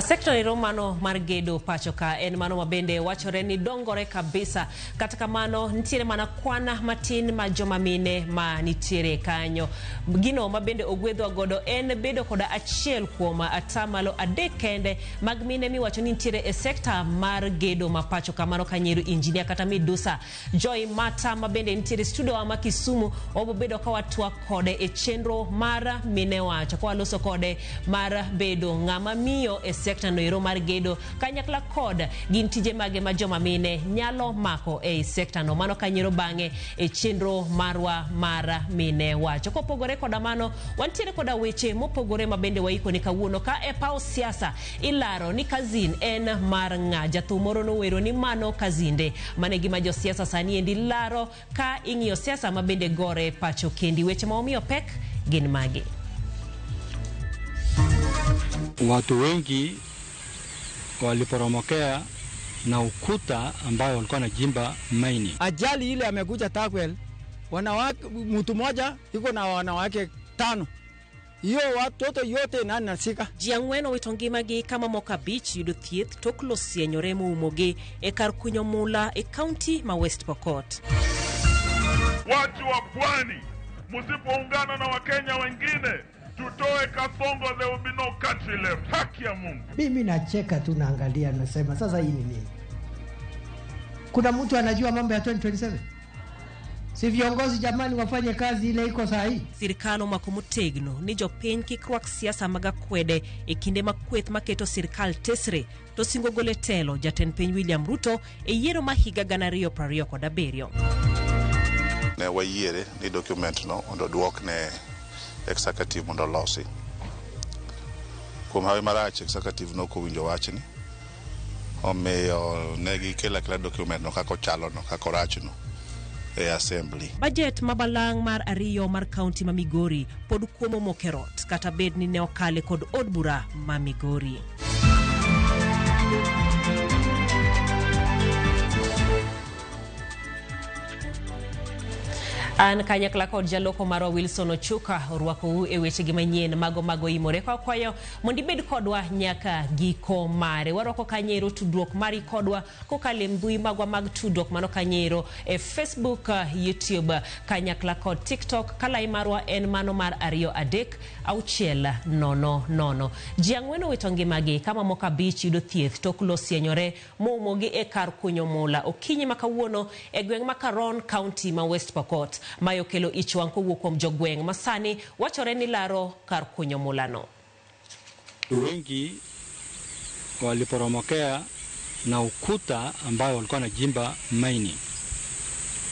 Sekta ero mano mar gedo pacho ka en mano mabende wachore ni dongore kabisa. Kata kamano nitiere mana kwana matin ma joma mine ma nitiere kanyo. Gino mabende ogwedhwa godo en bedo koda achiel kuom 3% kende mag mine miwacho ni nitiere e sekta mar gedo ma pacho ka, mano kanyeru injinia kata midusa Joy Mata mabende nitiere studio ma Kisumu. Wabobedo ka watwak kode e chenro mar mine wacho ka waloso kode mar bedo ng'ama miyo e sekta no ero mar gedo kanyakla kod gin tije mage ma joma mine nyalo mako ei sekta no. Mano kanyero bang'e e chenro marwa mar mine wacho. Kopogore koda mano, wantiere koda weche mopogore ma bende waikoni kawuono ka e paw siasa ilaro ni kazin en mar ng'a. Jathum moro nowero ni mano kazinde. Mano e gima josiasa sani endi laro ka ing'iyo siasa ma bende gore pacho kendi. Weche ma omiyo pek gin magi. Watu wengi waliporomokea na ukuta ambayo walikuwa wanachimba maini. Ajali ile amekuja Turkwel, wanawake, mtu mmoja iko na wanawake 5. Hiyo watoto yote nani nasika? Ji ang'wen owito ngimagi ka mamoko 5 yudo thieth tok losienyore moumogi e kar kunyo mula e kaunti ma West Pokot. Watu wa pwani, msipoungana na Wakenya wengine tutoe Kasongo, there will be no country left. Haki ya Mungu. Mimi nacheka tu, naangalia, nasema sasa hii ni nini? Kuna mtu anajua mambo ya 2027? Si viongozi jamani wafanye kazi ile iko saa hii. Sirkal omako motegno ni jopiny kik rwak siasa mag akwede e kinde ma kweth maketo sirkal tesre to singo golo e telo jatend piny William Ruto e yiero ma higa 2027. Ne wayiere ni document no mondo oduok ne executive mondo olosi. Kuom hawi marach, executive nok owinjo wachni, omiyo ne gikelo akela document no kaka ochalo no, kaka orach no e assembly. Bajet ma balang' mar 2 mar kaunti ma Migori pod kuomo mokerot kata bed ni ne okale kod od bura ma Migori. An kanyakla kod jaloko marwa Wilson Ochuka orwakou e wechegi manyien mago mago imore ka wakwayo mondo ibed kodwa nyaka giko mare. Warwako kanyero tudruok mari kodwa kokalo e mbui magwa mag tudruok mano kanyero e Facebook, YouTube kanyakla kod TikTok. Kalai marwa en mano mar 2 3 6 0 0. Ji 4 owito ngimagi ka mamoko 5 yudo thieth tok losienyore moumogi e kar kunyo mula okinyi ma kawuono e gweng' ma Karon, kaunti ma West Pokot. Mae okelo ich wang' kowuok kuom jogweng' ma sani wachore ni laro kar kunyo mulano. Wengi waliporomokea na ukuta ambayo walikuwa wanachimba maini.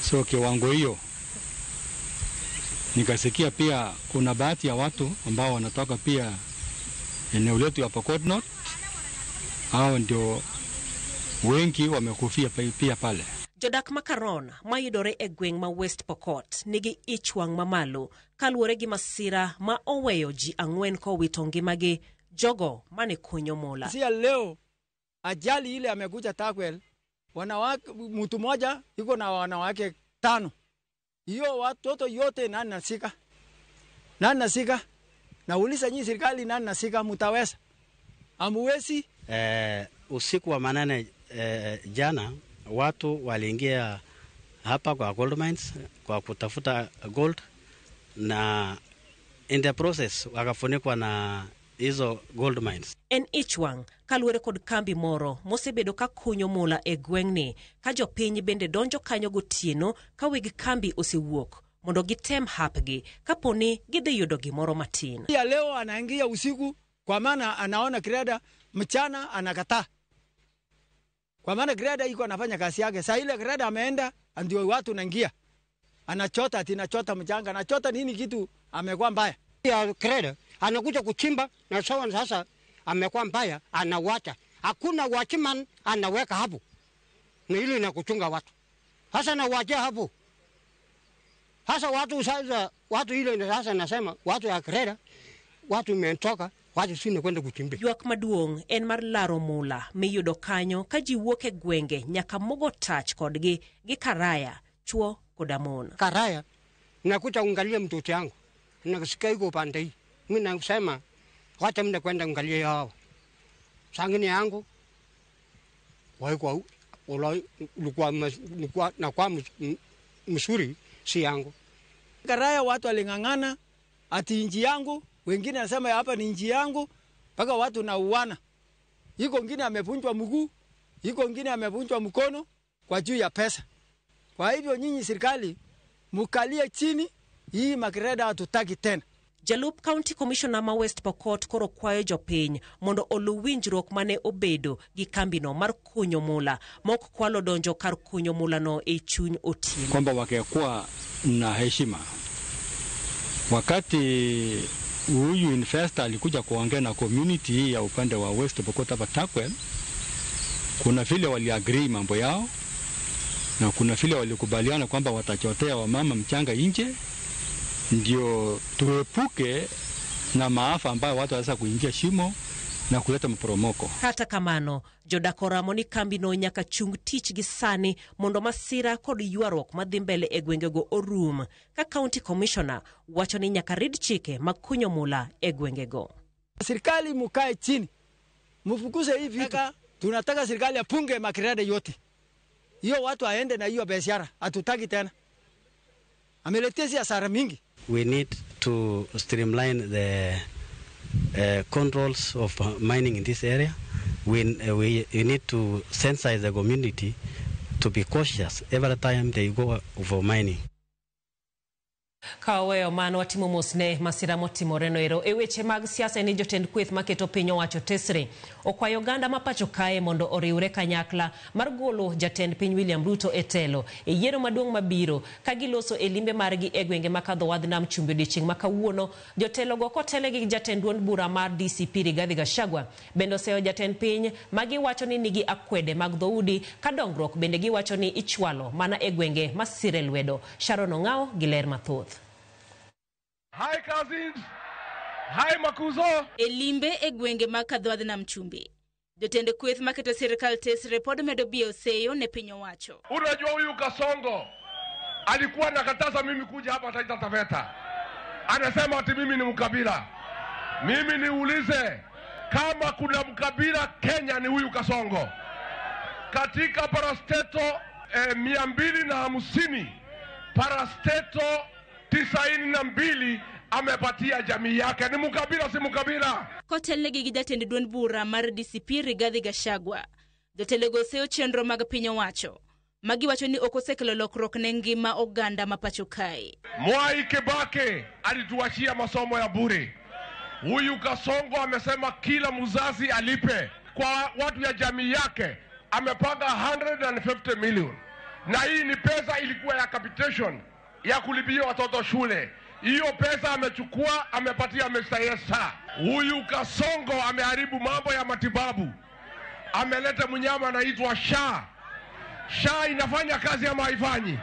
So kiwango hiyo nikasikia pia kuna baadhi ya watu ambao wanatoka pia eneo letu ya Pokot North, hao ndio wengi wamekufia pia pale. Jodak ma Karon mayudore e gweng' ma West Pokot nigi ich wang' mamalo kaluwore gi masira ma oweyo ji 4 kowito ngimagi jogo mane kunyo mula. Sia leo ajali ile amekuja Turkwel, wanawake, mtu mmoja iko na wanawake 5. Hiyo watoto yote nani nasika? Nani nasika? Nauliza nyinyi serikali, nani nasika? Mtaweza? Amuwezi? Usiku wa manane jana watu waliingia hapa kwa gold mines kwa kutafuta gold, na in the process wakafunikwa na hizo gold mines. En ich wang' kaluwore kod kambi moro mosebedo ka kunyo mula e gweng'ni ka jopiny bende donjo kanyo gotieno ka weg kambi osewuok mondo gitem hapgi kaponi gidhi yudo gimoro matin. Ya leo anaingia usiku kwa maana anaona greda, mchana anakataa. Kwa maana greda iko anafanya kazi yake. Saa ile greda ameenda ndio watu naingia. Anachota ati anachota mchanga, anachota nini kitu amekuwa mbaya. Ya greda anakuja kuchimba na sawa sasa amekuwa mbaya anawacha. Hakuna watchman anaweka hapo. Ni ile na kuchunga watu. Sasa na wacha hapo. Sasa watu sasa watu ile na sasa nasema watu ya greda watu imetoka watu sina kwenda kuchimba. Ywak maduong' en mar laro mula miyudo kanyo ka ji wuok e gwenge nyaka mogo tach kodgi gi karaya, chwo koda mon. Karaya nakuja ungalie mtoto yangu nakusikia yuko upande hii, mimi nasema wacha mimi kwenda ungalie hao. Sangine yangu kwa ulikuwa na kwa msuri si yangu. Karaya watu waling'ang'ana ati inji yangu, wengine anasema hapa ni inji yangu, mpaka watu nauana. Iko ngine amevunjwa mguu, iko ngine amevunjwa mkono kwa juu ya pesa. Kwa hivyo nyinyi serikali mkalie chini, hii magreda hatutaki tena. Jalup County Commissioner ma West Pokot koro kwayo jopiny mondo oluw winjruok mane obedo gi kambino mar kunyo mula mok kwalo donjo kar kunyo mulano e chuny otieno. Kwamba wakekuwa na heshima. Wakati huyu investor alikuja kuongea na community hii ya upande wa West Pokot hapa Turkwel, kuna vile waliagree mambo yao na kuna vile walikubaliana kwamba watachotea wamama mchanga nje ndio tuepuke na maafa ambayo watu wanaweza kuingia shimo na kuleta mporomoko. Kata kamano, jodak oramo ni kambino nyaka chung tich gi sani mondo masira kod ywaruok madhi mbele e gwengego orum, ka County Commissioner wacho ni nyaka rid chike mag kunyo mula e gwengego. Serikali mukae chini, mfukuze hii vitu. Tunataka serikali apunge magreda yote, hiyo watu aende na hiyo biashara, hatutaki tena. Ameletea hasara mingi. We need to streamline the controls of mining in this area. We need to sensitize the community to be cautious every time they go for mining. Ka waweyo mano watimo mos ne masira motimoreno ero. E weche mag siasa ni jotend kweth maketo piny owacho tesre okwayo oganda ma pacho kae mondo oriwre kanyakla mar golo jatend piny William Ruto e telo e yiero maduong' mabiro ka giloso e limbe margi e gwenge makadho wadh nam chumbi odiochieng' ma kawuono. Jotelogo kotele gi jatend duond bura mar DCP Rigathi Gachagua bende oseyo jatend piny ma giwacho ni nigi akwede mag dhoudi ka dongruok bende giwacho ni ichwalo mana e gwenge masire lwedo. Sharon Ong'ao gi ler mathoth. Hi cousins. Hi Makuzo. E limbe e gwenge mag kadho nam chumbi, jotend kweth maketo sirikal tesre pod medo biyo seyo ne piny owacho. Unajua huyu Kasongo alikuwa anakataza mimi kuja hapa Taita Taveta, anasema ati mimi ni mkabila. Mimi niulize, kama kuna mkabila Kenya ni huyu Kasongo. Katika parasteto 250 parasteto 92 amepatia jamii yake. Ni mkabila si mkabila? Kotelnegi gi jatend duond bura mar DCP Rigathi Gachagua, jotelego oseyo chenro mag piny owacho magiwacho ni ok osekelo lokruok ne ngima oganda ma pacho kae. Mwai Kibaki alituachia masomo ya bure. Huyu Kasongo amesema kila mzazi alipe kwa watu ya jamii yake. Amepanga 150 million, na hii ni pesa ilikuwa ya capitation ya kulipia watoto shule. Hiyo pesa amechukua amepatia Mr. Yesa. Huyu Kasongo ameharibu mambo ya matibabu. Ameleta mnyama anaitwa SHA. SHA inafanya kazi ama haifanyi?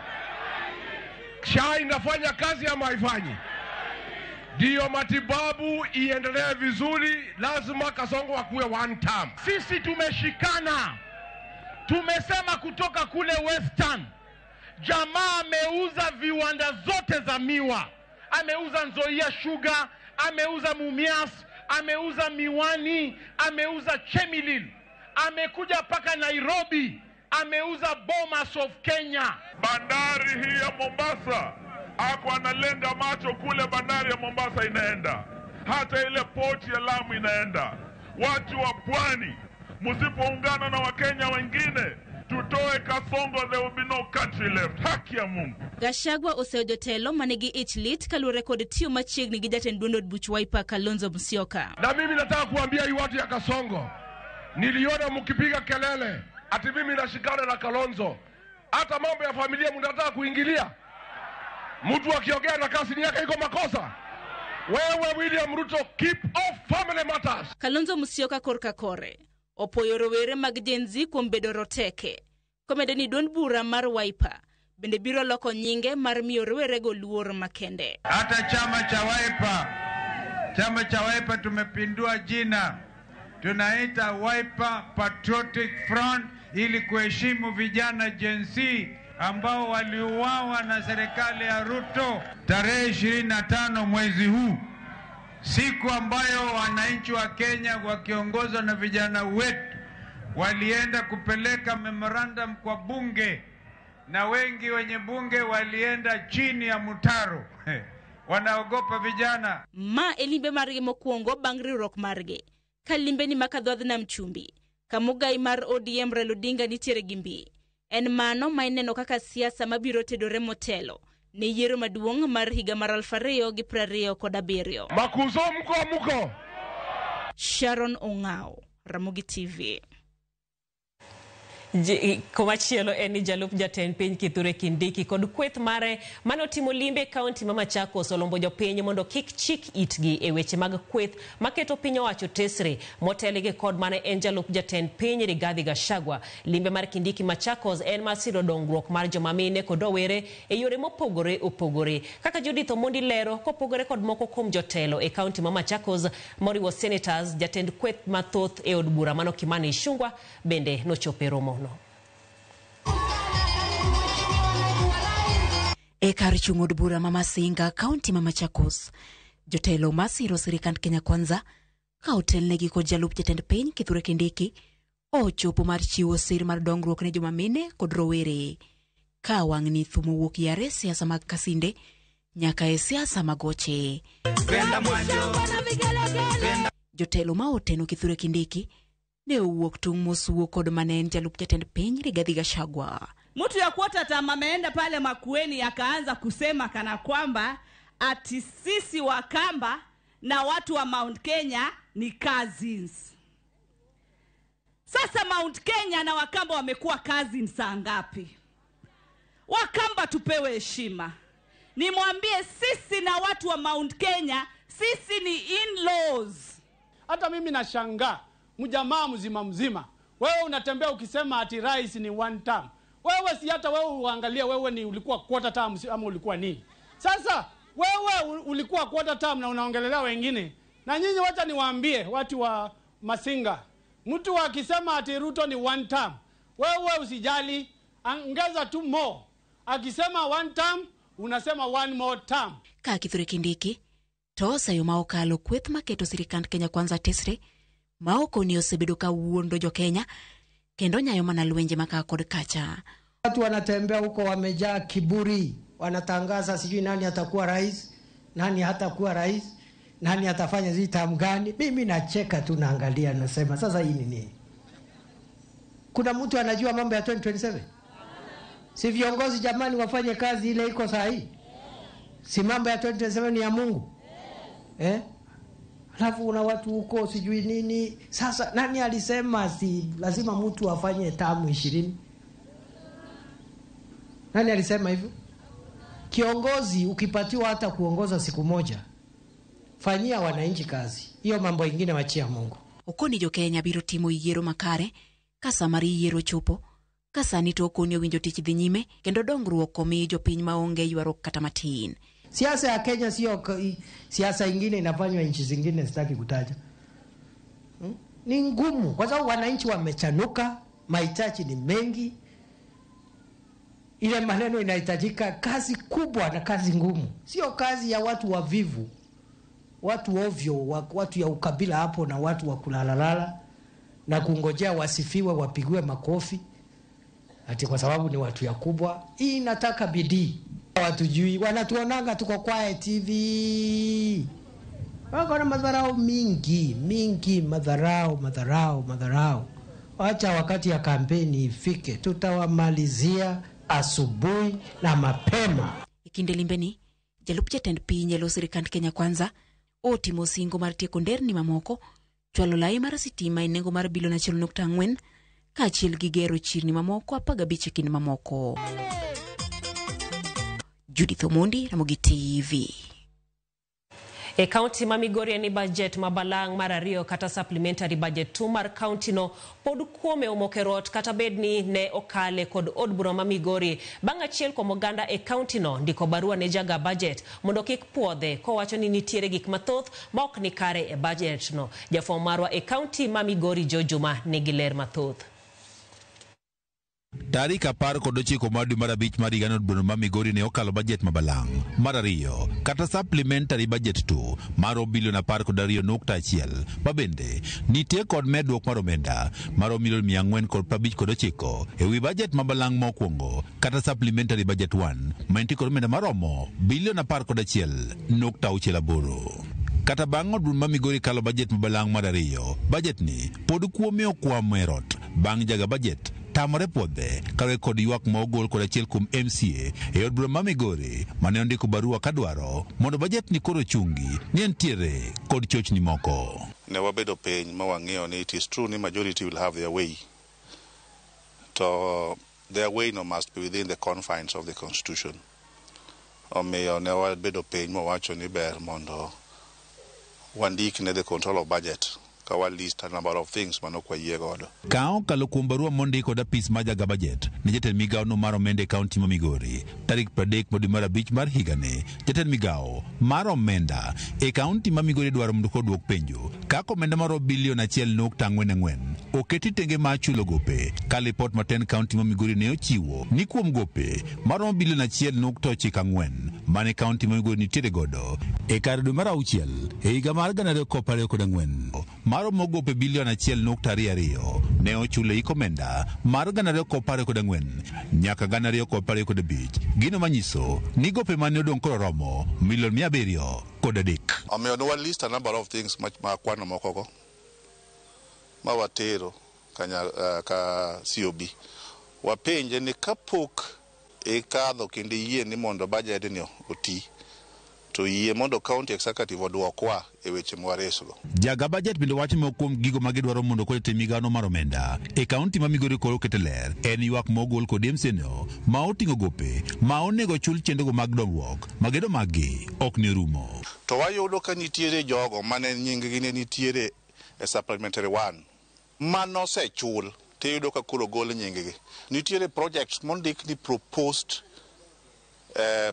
SHA inafanya kazi ama haifanyi? Ndio matibabu iendelee vizuri, lazima Kasongo akuwe one term. Sisi tumeshikana. Tumesema kutoka kule Western, jamaa ameuza viwanda zote za miwa, ameuza Nzoia Sugar, ameuza Mumias, ameuza Miwani, ameuza Chemilil, amekuja paka Nairobi, ameuza Bomas of Kenya. Bandari hii ya Mombasa, ako analenga macho kule, bandari ya Mombasa inaenda, hata ile poti ya Lamu inaenda. Watu wa pwani, msipoungana na Wakenya wengine tutoe Kasongo, there will be no country left. Haki ya Mungu. Gachagua oseyo jotelo manigi ich lit kaluwore kod tiyo machiegni gi jatend duond od buch Wiper Kalonzo Musyoka. Na mimi nataka kuambia hii watu ya Kasongo, niliona mkipiga kelele ati mimi nashikana na Kalonzo. Hata mambo ya familia mnataka kuingilia. Mtu akiongea na kasini yake iko makosa. Wewe William Ruto, keep off family matters. Kalonzo Musyoka korka kore opoyo rowere mag Gen Z kuom bedo roteke. Komedo ni duond bura mar Wiper bende biro loko nyinge mar miyo rowerego luor makende. Hata chama cha Wiper, chama cha Wiper tumepindua jina, tunaita Wiper Patriotic Front ili kuheshimu vijana Gen Z ambao waliuawa na serikali ya Ruto tarehe 25 mwezi huu. Siku ambayo wananchi wa Kenya wakiongozwa na vijana wetu walienda kupeleka memorandum kwa bunge, na wengi wenye bunge walienda chini ya mtaro wanaogopa vijana. Ma e limbe margi mokwongo bang' riwruok margi. Ka limbe ni maka dhodh nam chumbi, kamugai mar ODM Raila Odinga nitiere gi mbi. En mano ma ineno kaka siasa mabiro tedore motelo ne yiero maduong' mar higa mar 2027. Makuzo mko mko. Sharon Ong'ao, Ramogi TV. Komachielo en ni jalup jatend piny Kithure Kindiki kod kweth mare mane otimo limbe e kaunti ma Machakos olombo jopiny mondo kik chik itgi e weche mag kweth maketo piny owacho tesre motelgi kod mane en jalup jatend piny Rigathi Gachagua. Limbe mar Kindiki Machakos en mar siro dongruok mar joma mine kod rowere e yore mopogore opogore. Kaka Judith Omondi lero, kopogore kod moko kuom jotelo e kaunti ma Machakos moriwo senators, jatend kweth mathoth e od bura mano Kimani Ichung'wah bende nochopo e romono. E kar chung' od bura ma Masinga, kaunti ma Machakos, jotelo masiro sirikand Kenya Kwanza ka otelnegi kod jalup jatend piny Kithure Kindiki ochopo mar chiwo sir mar dongruok ne joma mine kod rowere. Ka wang'ni thumo wuok yare siasa mag kasinde nyaka e siasa mag oche. Jotelo ma oteno Kithure Kindiki ne owuok tung' mosuo kod mane en jalup jatend piny Rigathi Gachagua. Mtu ya kuota tama ameenda pale Makueni akaanza kusema kana kwamba ati sisi Wakamba na watu wa Mount Kenya ni cousins. Sasa Mount Kenya na Wakamba wamekuwa cousins saa ngapi? Wakamba tupewe heshima. Nimwambie sisi na watu wa Mount Kenya, sisi ni in-laws. Hata mimi nashangaa mjamaa mzima mzima, wewe unatembea ukisema ati rais ni one term. Wewe si hata wewe uangalie wewe ni ulikuwa quarter term ama ulikuwa nini? Sasa wewe ulikuwa quarter term na unaongelelea wengine. Na nyinyi wacha niwaambie watu wa Masinga, mtu akisema ati Ruto ni one term, wewe usijali, ongeza two more. Akisema one term, unasema one more term. Ka Kithure Kindiki to oseyo ma okalo kweth maketo sirikand Kenya Kwanza tesre ma ok ni osebedo ka wuondo jo Kenya kendo nyayo mana lwenje maka kod kacha. Watu wanatembea huko wamejaa kiburi, wanatangaza sijui nani atakuwa rais, nani hatakuwa rais, nani atafanya sijui term gani. Mimi nacheka tu, naangalia, nasema sasa hii ni nini? Kuna mtu anajua mambo ya 2027? Si viongozi jamani wafanye kazi ile iko saa hii? Si mambo ya 2027 ni ya Mungu? Eh? Alafu una watu huko sijui nini. Sasa nani alisema si lazima mtu afanye tamu 20? Nani alisema hivyo? Kiongozi ukipatiwa hata kuongoza siku moja, fanyia wananchi kazi. Hiyo mambo ingine wachia Mungu. Okoni jo Kenya biro timo yiero makare ka sa mar yiero chopo, ka sani to okoni owinjo tich dhi nyime kendo dongruok omi jopiny maonge ywaruok kata matin. Siasa ya Kenya sio siasa ingine inafanywa nchi zingine, sitaki kutaja. Ni ngumu kwa sababu wananchi wamechanuka, mahitaji ni mengi. Ile maneno inahitajika kazi kubwa na kazi ngumu, sio kazi ya watu wavivu, watu ovyo, watu ya ukabila hapo na watu wa kulalalala na kungojea wasifiwe, wapigiwe makofi ati kwa sababu ni watu ya kubwa. Hii inataka bidii. Watujui, wanatuonanga tuko quiet hivi, wako na madharau mingi mingi, madharau madharau madharau. Wacha wakati ya kampeni ifike, tutawamalizia asubuhi na mapema. E kinde limbeni, jalup jatend piny e lo sirikand Kenya Kwanza otimo singo mar tieko nderni mamoko, chwalo lai mar sitima e nengo mar bilion 1.4 kaachiel gi gero chirni mamoko 15 e kind mamoko. Judith Omondi, Ramogi TV. E kaunti ma Migori ni budget ma balang' mar ariyo kata supplementary budget 2 mar kaunti no pod kuome omoko e rot kata bed ni ne okale kod od bura ma Migori bang' achiel kuom oganda e kaunti no ndiko barua ne jaga budget mondo kik puodhe kowacho ni nitiere gik mathoth ma ok ni kare e budget no. Jafwambo marwa e kaunti ma Migori Joe Juma nigi ler mathoth. Tarik 19 mar dwe mar abich mar higano, od bura ma Migori ne okalo bajet ma balang' mar ariyo kata supplementary budget 2 maro bilion 12.1, ma bende nitie kod medruok mar omenda maro milion 459 ewi bajet ma balang' mokwongo kata supplementary budget 1 ma nitie kod omenda maromo bilion 11.68. Kata bang' od bura ma Migori kalo bajet ma balang' mar ariyo, bajet ni pod kuome okwamo e rot bang' jaga bajet tamore puodhe kaluwore kod ywak ma ogol kod achiel kuom MCA e od bura ma Migori mane ondiko barua kadwaro mondo bajet ni koro chungi ni entiere kod chochni moko. Ne wabedo piny ma wang'iyo ni it is true ni majority will have their way, to their way no must be within the confines of the constitution. Omiyo ne wabedo piny ma wawacho ni ber mondo wandik ne the control of budget ka wa list a number of things mane ok wayie godo. Ka okalo kuom barua mondik kod apis mar jaga bajet ne jatend migawo no mar omenda e kaunti ma Migori tarik 30 dwe mar abich mar higani, jatend migawo mar omenda e kaunti ma Migori dwaro mondo koduok penjo kaka omenda maro bilion 1.44 oketi tenge mar chulo gope, ka lipot ma tend kaunti ma Migori ne ochiwo ni kuom gope maromo bilion 1.94 mane kaunti ma Migori nitiere godo e kar dwe mar auchiel e higa mar 2024, maromo gope bilion 1.22 ne ochul e hik omenda mar 2024 nyaka 2025, gino manyiso ni gope mane odong' koro romo milion 703. Omiyo ne wa list a number of things ma kwano moko go ma watero ka COB, wapenje ni kapok ikadho kendo iyie ni mondo bajet ni oti, to yie mondo county executive oduokwa e weche mwaresgo. Jaga bajet bende wacho moko kuom gigo ma gidwaro mondo koro tim migao mar omenda e kaunti ma Migori koro okete ler en ywak ma ogol kod MCA no ma oting'o gope ma onego chul chenrogo mag dongruok ma gedo maggi ok ne orumo. To wayudo ka nitiere jogo mane nying gi ne nitiere e supplementary 1 manosechul, tiyudo ka koro ogol nying gi. Nitiere projects mondik ni proposed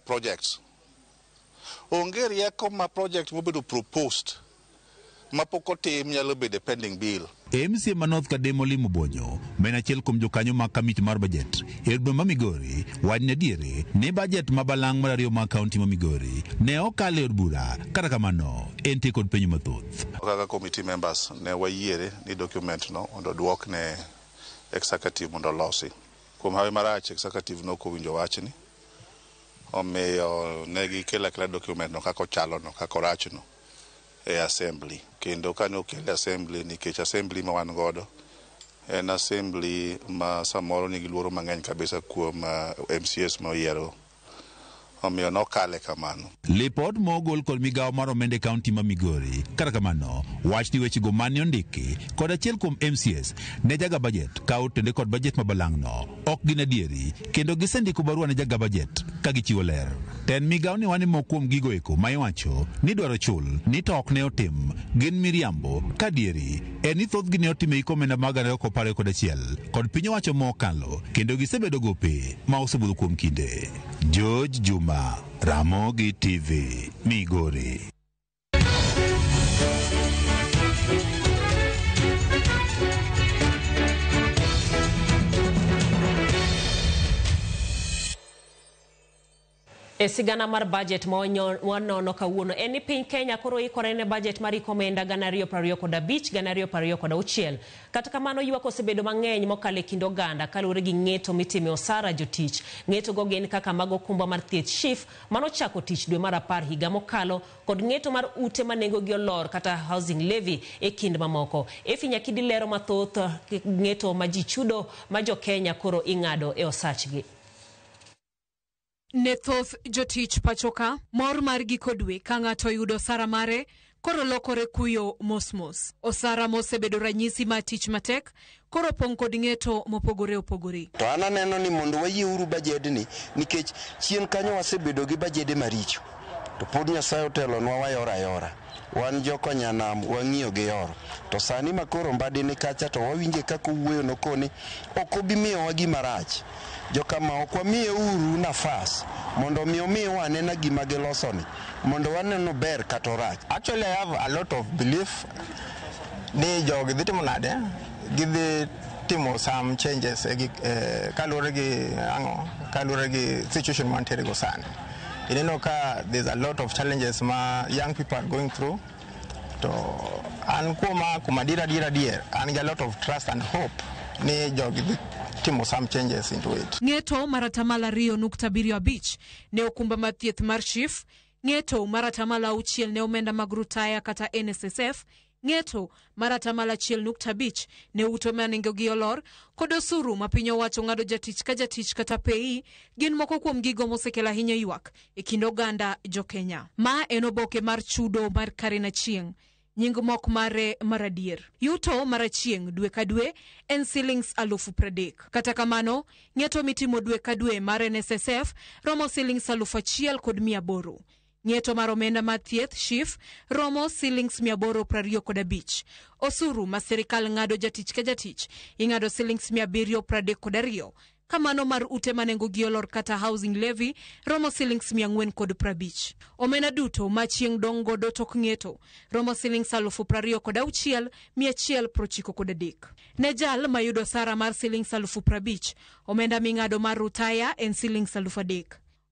projects. Onge rieko ma project mobedo proposed mapok otim nyalo bedo pending bill. MCA ma North Kademo Limo Bonyo, ma en achiel kuom jokanyo mag kamiti mar bajet e od bura ma Migori, wacho ni adieri ni bajet ma balang' mar ariyo mag kaunti ma Migori ne okal e od bura, kata kamano entie kod penjo mathoth. Kaka committee members ne wayiere ni document no mondo oduok ne executive mondo olosi. Kuom hawi marach, executive nok owinjo wachni, omiyo ne gikelo akela document no kaka ochalo no, kaka orach no e assembly. Kendo kane okele assembly, nikech assembly ma wan godo en assembly ma samoro nigi luoro mang'eny kabisa kuom MCAs ma oyiero, omiyo nokale kamano. Lipot ma ogol kod migawo mar omenda e kaunti ma Migori, kata kamano, wach ni wechego mane ondiki kod achiel kuom MCAs ne jaga bajet ka otende kod bajet ma balang'no ok gin adieri, kendo gisendiko barua ne jaga bajet ka gichiwo ler. Tend migawo ni wane moko kuom gigo eko ma iwacho ni dwaro chul ni to ok ne otim gin miriambo, ka adieri en ni thothgi ne otim e hik omenda mag 2021 kod piny owacho mokalo, kendo gisebedo gope ma osebudho kuom kinde. George Juma, Ramogi TV, Migori. E sigana mar budget ma wanono kawuono en ni piny Kenya koro ikore ne budget mar hik omenda 2025 2026. Kata kamano ywak osebedo mang'eny mokalo e kind oganda kaluwore gi ng'eto mitime osara jotich. Ng'eto go gin kaka mag okumba mar thieth SHIF manochako tich dwe mar 10 higa mokalo, kod ng'eto mar ute ma nengogi olor kata housing levy e kind mamoko. Efi Nyakidi lero mathoth ng'eto ma ji chudo ma jo Kenya koro ing'ado e osachgi. Ne thoth jotich pachoka, mor mar giko dwe ka ng'ato yudo osara mare koro lokore kuyo mosmos. Osara mosebedo ranyisi mar tich matek koro pong' kod ng'eto mopogore opogore. To an aneno ni mondo wayieuru bajedni nikech chien kanyo wasebedo gi bajede maricho. To pod Nyasaye otelonwa wayora ayora. Wan jokonyanam wang'iyo gi yoro. To sani ma koro Mbadi ni kacha to wawinje kaka owuoyo nokoni ok obi miyowa gima rach. Jokama ok wamiye uru nafas mondo mi omiwa anena gima gilosoni mondo waneno ber kata orach. Actually I have a lot of belief ni jogi dhi timo nade, gidhi timo some changes e gik kaluwore gi ang'o, kaluwore gi situation mantiere go sani. Ineno ka there's a lot of challenges ma young people are going through. To an kuoma, kuom adier adier adier, an gi a lot of trust and hope ni jogi dhi timo some changes into it. Ng'eto mar 2.75% ne okumba mar thieth mar SHIF, ng'eto mar 6% ne omenda mag rutaya kata NSSF, ng'eto mar 1.5% ne ute ma nengogi olor, kod osuru ma piny owacho ng'ado jatich ka jatich kata PAYE gin moko kuom gigo mosekelo ahinya ywak e kind oganda jo-Kenya. Ma en oboke mar chudo mar Karen Achieng'. Nying mok mare mar adier. Yuto mar Achieng' dwe ka dwe en silings 30,000. Kata kamano, ng'eto mitimo dwe ka dwe mar NSSF romo silings 1,800. Ng'eto mar omenda mar thieth SHIF romo silings 825. Osuru ma sirikal ng'ado jatich ka jatich ing'ado silings 732. Kamano mar ute ma nengogi olor kata housing levy romo silings 450. Omenda duto ma Achieng' dong' godo tok ng'eto romo silings 26,193. Ne jal mayudo osara mar silings 50,000, omenda ming'ado mar rutaya en silings 3,000.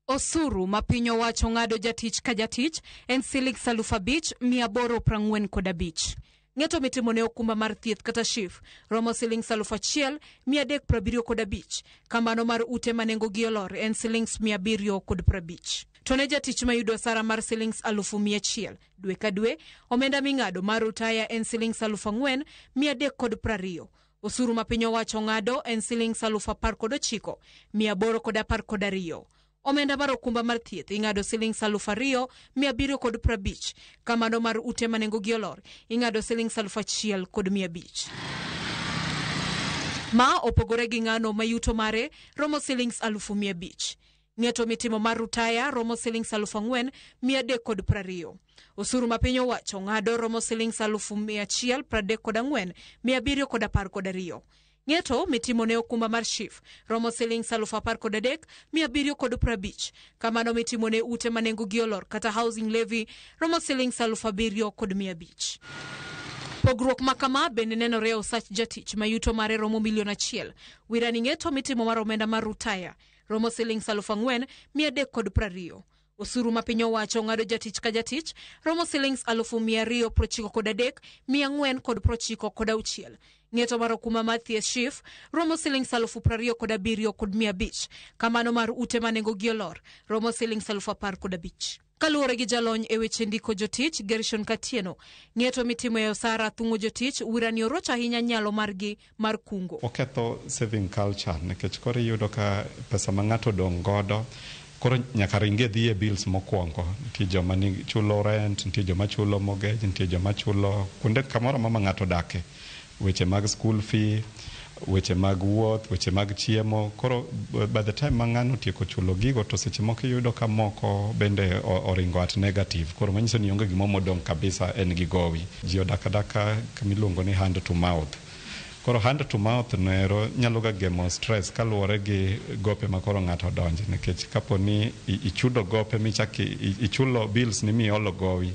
Osuru ma piny owacho ng'ado jatich ka jatich en silings 5,845. Ng'eto mitimo ne okumba mar thieth kata SHIF romo silings 1,375. Kamano mar ute ma nengogi olor en silings 750. To ne jatich mayudo osara mar silings 100,000 dwe ka dwe, omenda ming'ado mar rutaya en silings 4,320. Osuru ma piny owacho ng'ado en silings 19,812. Omenda mar okumba mar thieth ing'ado silings 2,750. Kamano mar ute ma nengogi olor ing'ado silings 1,500. Ma opogore gi ng'ano ma yuto mare romo silings 500,000. Ng'eto mitimo mar rutaya romo silings 4,320. Osuru ma piny owacho ng'ado romo silings 134,712. Ng'eto mitimo ne okumba mar SHIF romo silings 13,750. Kamano mitimo ne ute ma nengogi olor kata housing levy romo silings 7,500. Pogruok ma kama bende nenore e osach jatich ma yuto mare romo milion 1. Wirani ng'eto mitimo mar omenda mar rutaya romo silings 4,320. Osuru ma piny owacho ng'ado jatich ka jatich romo silings 293,496. Ng'eto mar okumba mar thieth SHIF romo silings 27,500. Kamano mar ute ma nengogi olor romo silings 15,000. Kaluwore gi jalony e weche ndiko jotich Gershon Katieno, ng'eto mitimo e osara thung'o jotich wirani orocho ahinya nyalo margi mar kungo. Oketho saving culture nikech koro iyudo ka pesa ma ng'ato odong' godo koro nyaka ringe dhi e bills mokwongo. Nitie joma ni chulo rent, nitie joma chulo mortgage, nitie joma chulo kuonde kamoro amora ma ng'ato odake, weche mag school fee, weche mag wuoth, weche mag chiemo. Koro by the time ma ng'ano otieko chulo gigo to seche moko iyudo ka moko bende oringo at negative. Koro manyiso ni onge gimoro modong' kabisa, en gi gowi. Ji odak adaka kamiluongo ni hand to mouth. Koro hand to mouth noero nyalo ga gemo stress kaluwore gi gope ma koro ng'ato odonje, nikech kapo ni ichudo gope michak ichulo bills ni miolo gowi,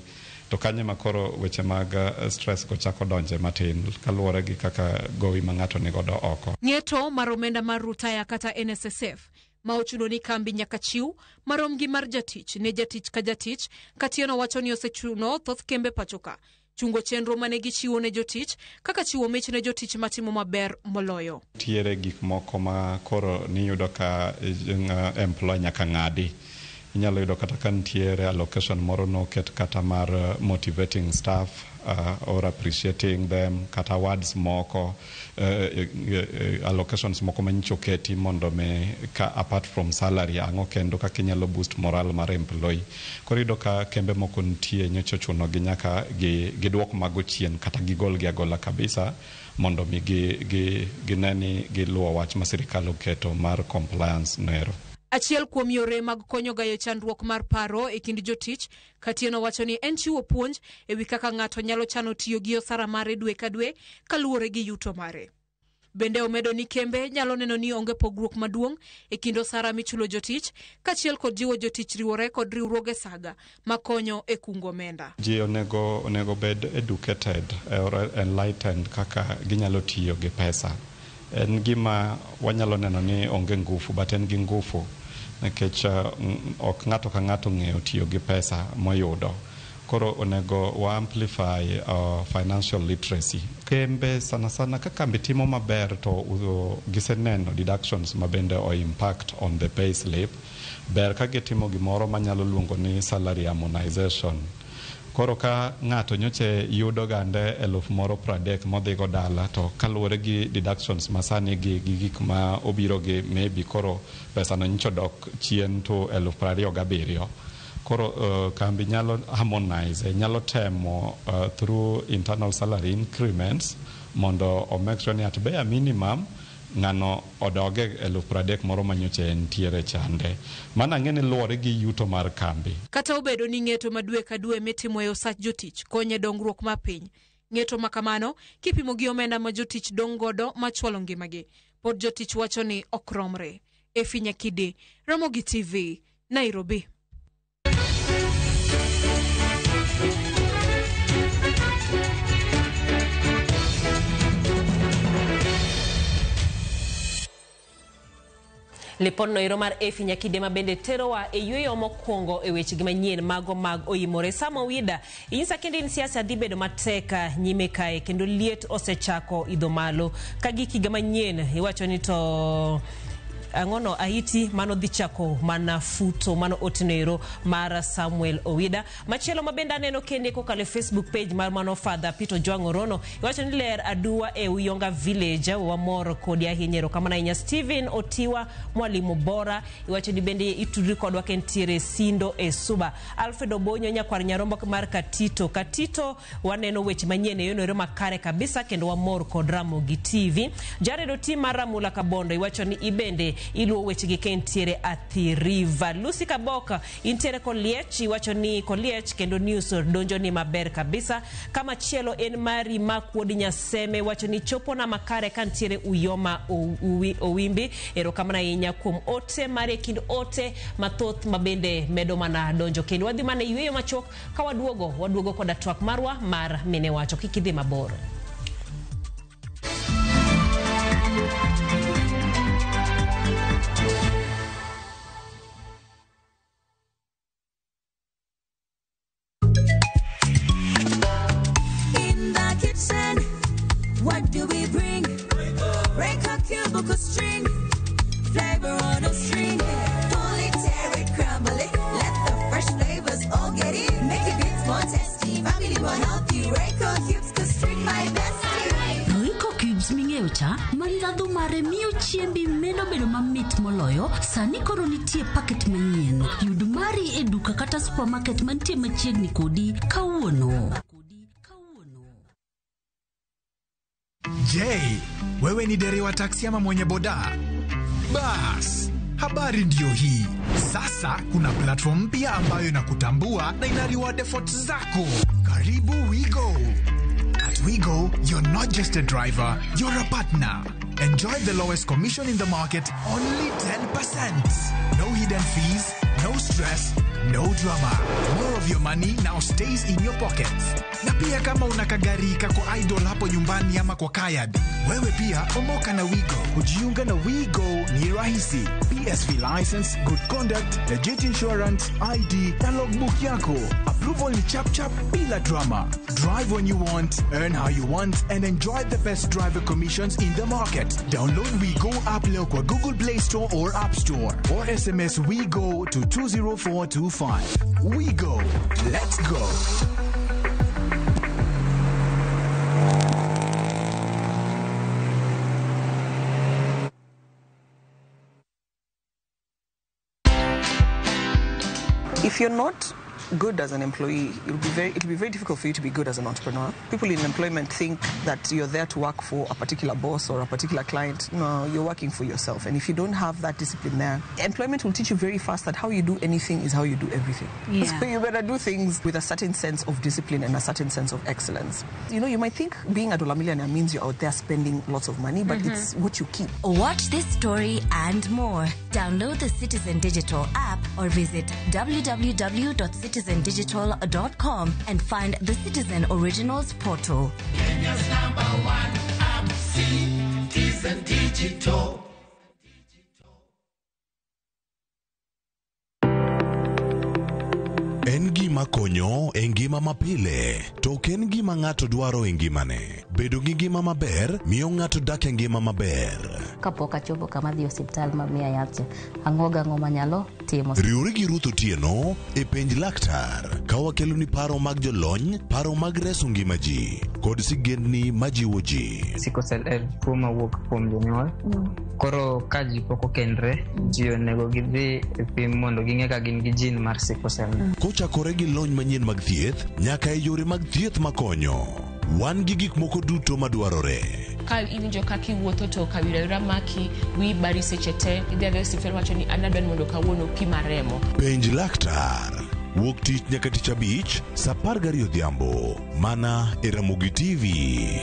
to kanyo ema koro weche mag stress go chako donje matin kaluwore gi kaka gowi ma ng'ato nigodo oko. Ng'eto mar omenda mar rutaya kata NSSF ma ochuno ni kambi nyaka chiw marom gi mar jatich ne jatich ka jatich. Katieno wacho ni osechuno thoth kembe pachoka chungo chenro mane gichiwo ne jotich kaka chiwo mich ne jotich matimo maber moloyo. Nitiere gik moko ma koro niyudo ka employer nyaka ng'adi. Inyalo yudo kata ka nitiere allocation moro noket kata mar motivating staff or appreciating them, kata awards moko, allocations moko manyicho oketi mondo mi ka apart from salary ang'o kendo kaka inyalo boost morale mar employee. Koro iyudo ka kembe moko nitie nyocha ochuno gi nyaka giduok mago chien kata gigol gi agola kabisa mondo mi gine ni giluwo wach ma sirikal oketo mar compliance noero. Achiel kuom yore mag konyo gayo chandruok mar paro e kind jotich, Katieno wacho ni en chiwo puonj e wi kaka ng'ato nyalo chano tiyo gi osara mare dwe ka dwe kaluwore gi yuto mare. Bende omedo ni kembe nyalo neno ni onge pogruok maduong' e kind osara michulo jotich kaachiel kod jiwo jotich riwore kod riwruoge saga makonyo e kungo omenda. Ji onego bed educated or enlightened kaka ginyalo tiyo gi pesa. En gima wanyalo neno ni onge ngufu, but en gi ngufu nikech ok ng'ato ka ng'ato ong'eyo tiyo gi pesa moyudo. Koro onego wa amplify financial literacy. Kembe sana sana ka kambi timo maber to giseneno deductions ma bende o impact on the pay slip, ber ka gitimo gimoro manyalo luongo ni salary harmonization. Koro ka ng'ato nyoche yudo gande 30,000 modhigo dala, to kaluwore gi deductions masani gi gik ma obiro gi, maybe koro pesano nyocha odok chien to 27,000. Koro kambi nyalo harmonize, nyalo temo through internal salary increments mondo o make sure ni at bare minimum ng'ano odoge 30,000 moro manyocha entiere chande. Mano ang'e ni luwore gi yuto mar kambi. Kata obedo ni ng'eto ma dwe ka dwe mitimo e osach jotich konyo e dongruok mar piny, ng'eto ma kamano kipimo gi omenda ma jotich dong' godo machwalo ngimagi, pod jotich wacho ni ok romre. Efi Nyakide, Ramogi TV, Nairobi. Lipodno ero mar Efi Nyakide ma bende terowa e yueyo mokwongo e wechegi manyien mago mag oimore. Sama Owida, inyisa kendo in siasa dhi bedo matek nyime kae kendo liet osechako idho malo. Ka gik higa manyien iwacho ni to ang'ono ahiti mano dhi chako mana futo mano otinero mar Samuel Owida. Machielo ma bende aneno kende kokalo e Facebook page mar mano Father Peter Ojwang' Orono, iwacho ni ler aduwa e Uyonga Village, wamor kodi ahinya, erokamano ahinya. Steven Otiwa mwalimu bora, iwacho ni bende itudri kodwa ka entiere Sindo e Suba. Alfred Obonyo nyakwar Nyarombo mar Katito, Katito waneno weche manyien e yono ero makare kabisa kendo wamor kod Ramogi TV. Jared Oti mar Ramula Kabondo, iwacho ni ibende iluwo wechegi ka entiere Athi River. Lucy Kaboka intiere Koliech, iwacho ni Koliech kendo news donjo ni maber kabisa. Kama chielo en mari Mark Wuod Nyaseme, wacho ni chopo na makare ka ntiere Uyoma Owimbi. Erokamano ahinya kuom ote mari e kind ote mathoth mabende medo mana donjo kendo wadhi mana e yueyo machuok ka waduogo waduogo koda twak marwa mar mine wacho. Kik idhi mabor. In the kitchen, what do we bring? Break a cubicle string, flavor on a string. Pull it, tear it, crumble it. Let the fresh flavors all get in. Make it bits more tasty, family more healthy. Royco cubes, cause string my bestie. Royco cubes ming'eyo cha ma ndhadhu mare miyo chiembi medo bedo mamit moloyo, sani koro nitie paket manyien. Yud mari e duka kata supermarket mantie machiegni kodi kawuono. Je, wewe ni dereva taksi ama mwenye boda? Bas, habari ndiyo hii. Sasa kuna platform mpya ambayo inakutambua na ina reward efforts zako. Karibu WeGo. At WeGo, you're not just a driver, you're a partner. Enjoy the lowest commission in the market, only 10%. No hidden fees, no stress, no drama. More of your money now stays in your pockets. Na pia kama una kagari kako idle hapo nyumbani ama kwa kayad, wewe pia omoka na WeGo. Kujiunga na WeGo ni rahisi. PSV license, good conduct, legit insurance, ID na logbook yako. Approval ni chap chap bila drama. Drive when you want, earn how you want and enjoy the best driver commissions in the market. Download WeGo app leo kwa Google Play Store or App Store or SMS WeGo to 20425. WeGo. Let's go. If you're not good as an employee, it'll be very difficult for you to be good as an entrepreneur. People in employment think that you're there to work for a particular boss or a particular client. No, you're working for yourself. And if you don't have that discipline there, employment will teach you very fast that how you do anything is how you do everything. Yeah. So you better do things with a certain sense of discipline and a certain sense of excellence. You know, you might think being a dollar millionaire means you're out there spending lots of money, but it's what you keep. Watch this story and more. Download the Citizen Digital app or visit www.citizendigital.com and find the Citizen Originals portal. Kenya's number one app, Citizen TV. Digital. En gima konyo e ngima mapile, to ok en gima ng'ato dwaro e ngimane. Bedo gi ngima maber miyo ng'ato dak e ngima maber. Kapok achopo kama adhi e osiptal ma miya yath cha, ang'o gang'o manyalo timo. Riwri gi Ruth Otieno e penj laktar ka wakeloni paro mag jolony, paro mag reso ngima ji, kod sigendni majiwo ji. Sickle cell en tuo mawuok kuom jonyuol. Koro ka ji pok okendre, ji onego gidhi e pim mondo ging'e ka gin gi gene mar sickle cell. Kochakore gi lony manyien mag thieth nyaka e yore mag thieth makonyo. Wan gi gik moko duto madwarore. Ka iwinjo kaka iwuotho to kawira wira maki, wiyi bari seche te, idhi adhiya e osiptal wacho ni an adwa ni mondo kawuono pima remo. Penj laktar. Wuok tich nyaka tich abich, saa 12 odhiambo. Mana e Ramogi TV.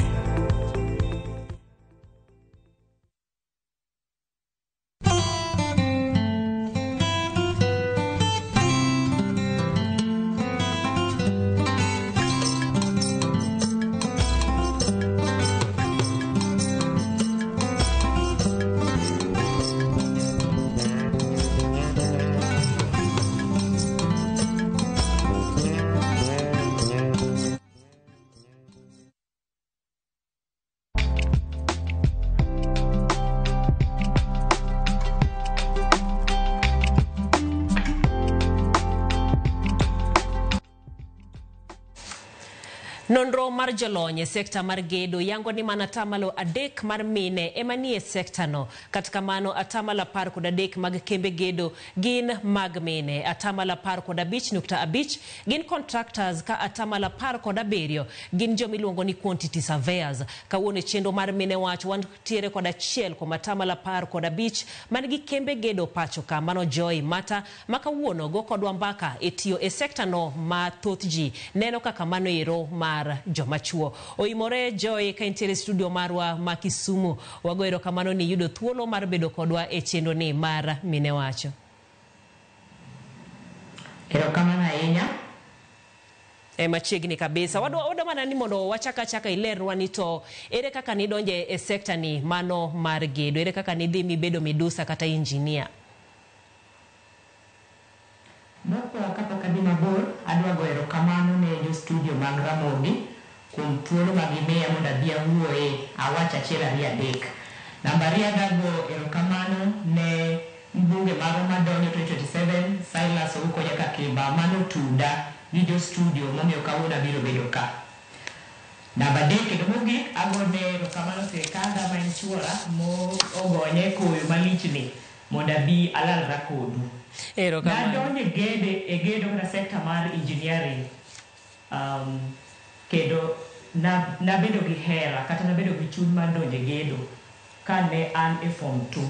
Nonro mar jolony e sekta mar gedo yango ni mana 3% mar mine ema nie sekta no. Kata kamano 13% mag kembe gedo gin mag mine, 15.5% gin contractors ka 17% gin jomiluongo ni quantity surveyors. Kawuono e chenro mar mine wach wantiere kod achiel kuom 15% man gi kembe gedo pacho ka, mano Joy Mata, ma kawuono go kodwa mbaka e tiyo e sekta no ma thoth ji neno kaka mano ero mar joma chuo. Oimore Joy ka intiere studio marwa ma Kisumu. Wago erokamano ni yudo thuolo mar bedo kodwa e chenro ni mar Mine Wacho. Erokamano ahinya. E machiegni kabisa. Wadwa mana ni mondo wachak achaka ilerwa ni to ere kaka nidonje e sekta ni mano mar gedo, ere kaka nidhi mibedo midusa kata engineer? Mokwongo kapok adhi mabor, adwa goyo erokamano ne jo studio mag Ramogi kuom thuolo ma gimiya mondo abi awuoye awach achiel ariyo adek. Namba ariyo adwa goyo erokamano ne mbunge marwa madonjo 2027 Silas Ouko Jakakimba manotuda gi jo studio momiyo kawuono abiro bedo ka. Namba adek kendo mogik agone erokamano sirikanda ma en chuora mo ogonye koyo malichni mondo abi alalra kodu. Erokamano. Nadonjo e gedo kata sekta mar engineering, kendo nabedo gi hera kata nabedo gi chuny mar donjo e gedo kane an e form 2.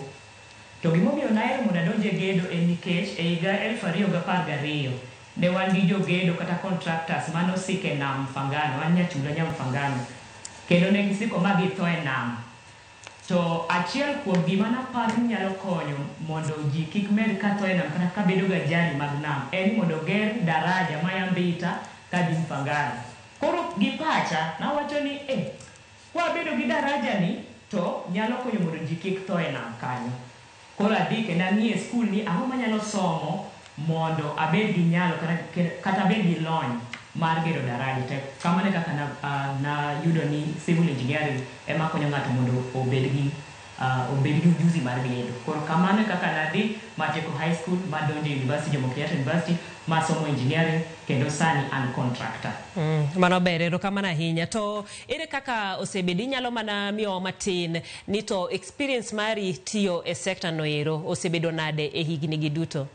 To gimomiyo nahero mondo adonj e gedo en nikech e higa 2012 ne wan gi jogedo kata contractors manosiko e nam Mfangano, an nyachula nya Mfangano, kendo ne gisiko ma githo e nam. To achiel kuom gima naparo ni nyalo konyo mondo ji kik med katho e nam kata kabedo gi ajali mag nam en ni mondo oger daraja maya Mbita kadhi Mfangano. Koro gi pacha nawacho ni kwabedo gi daraja ni to nyalo konyo mondo ji kik tho e nam kanyo. Koro adhi kendo ang'iyo e skul ni ang'o manyalo somo mondo abed gi nyalo kata abed gi lony mar gero daraja. To kamano e kaka nayudo ni civil engineering ema konyo ng'ato mondo obed gi ujuzi mar gedo. Koro kamano e kaka nadhi matieko high school, madonjo e university, Jomo Kenyatta University, masomo engineering, kendo sani an contractor. Mano ber, erokamano ahinya. To ere kaka osebedo, inyalo mana miyowa matin ni to experience mari tiyo e sekta no ero osebedo nade e higni gi duto?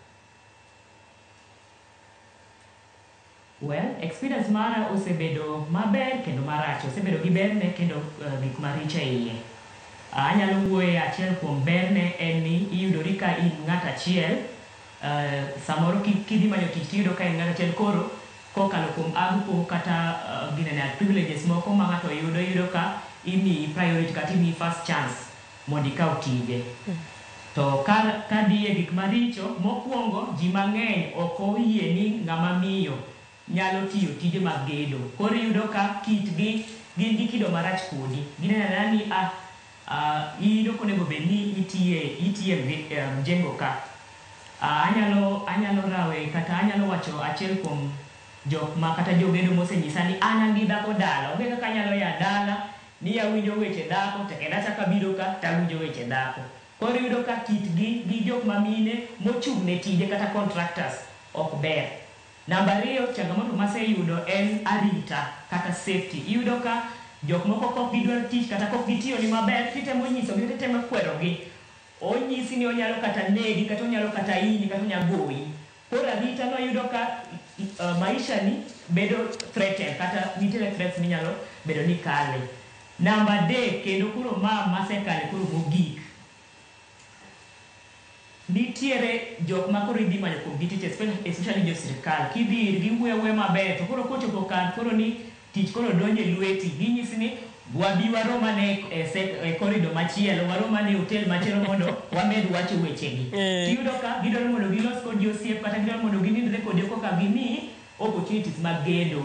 Well, experience mara osebedo maber kendo marach. Osebedo gi berne kendo gik maricho e iye. Anyalo wuoye achiel kuom berne en ni iyudori ka in ng'at achiel, samoro kidhi manyo tich tiyudo ka in ng'at achiel, koro kokalo kuom AGPO kata ginene privileges moko ma ng'ato yudo, iyudo ka imiyi priority kata imiyi first chance mondo ikaw tije. To ka dhiye gik maricho, mokwongo ji mang'eny ok oyie ni ng'ama miyo nyalo tiyo tije mag gedo. Koro iyudo ka kitgi gin gi kido marach kodi. Gineno anena ni In ok onego bed ni itiye mjengo ka. Anyalo rawe kata anyalo wacho achiel kuom jok ma kata jogedo mosenyisa ni an an gi dhako dala, onge kaka anyalo ya dala ni awinjo weche dhako to kendo achako abiro ka tawinjo weche dhako. Koro iyudo ka kitgi gi jok mamine mochung' ne tije kata contractors ok ber. Namba 2, changamoto maseyudo en arita kata safety. Iyudo ka jok moko kok gidwar tich kata kok gitiyo ni maber, titemo nyisogi, titemo kwerogi. Onyisi ni onyalo kata negi, kata onyalo kata hinyi, kata onyalo goyi. Koro arita no iyudo ka maisha ni bedo threatened kata nitiere threats minyalo bedo ni kale. Namba 3, kendo koro ma masekale koro mogik. Nitiere jok ma koro idhi manyo kuom gi tich, especially jo sirikal. Kidhi irgi wuoyo awuoya maber, to koro kochopo kar koro ni tich koro donjo e lweti, ginyisi ni wabi warom ane e corridor machielo, warom ane e hotel machielo mondo wamed wacho wechegi. Tiyudo ka gidwaro mondo gilos kodi osiep kata gidwaro mondo ginindre kodi koka gimiyi opportunities mag gedo.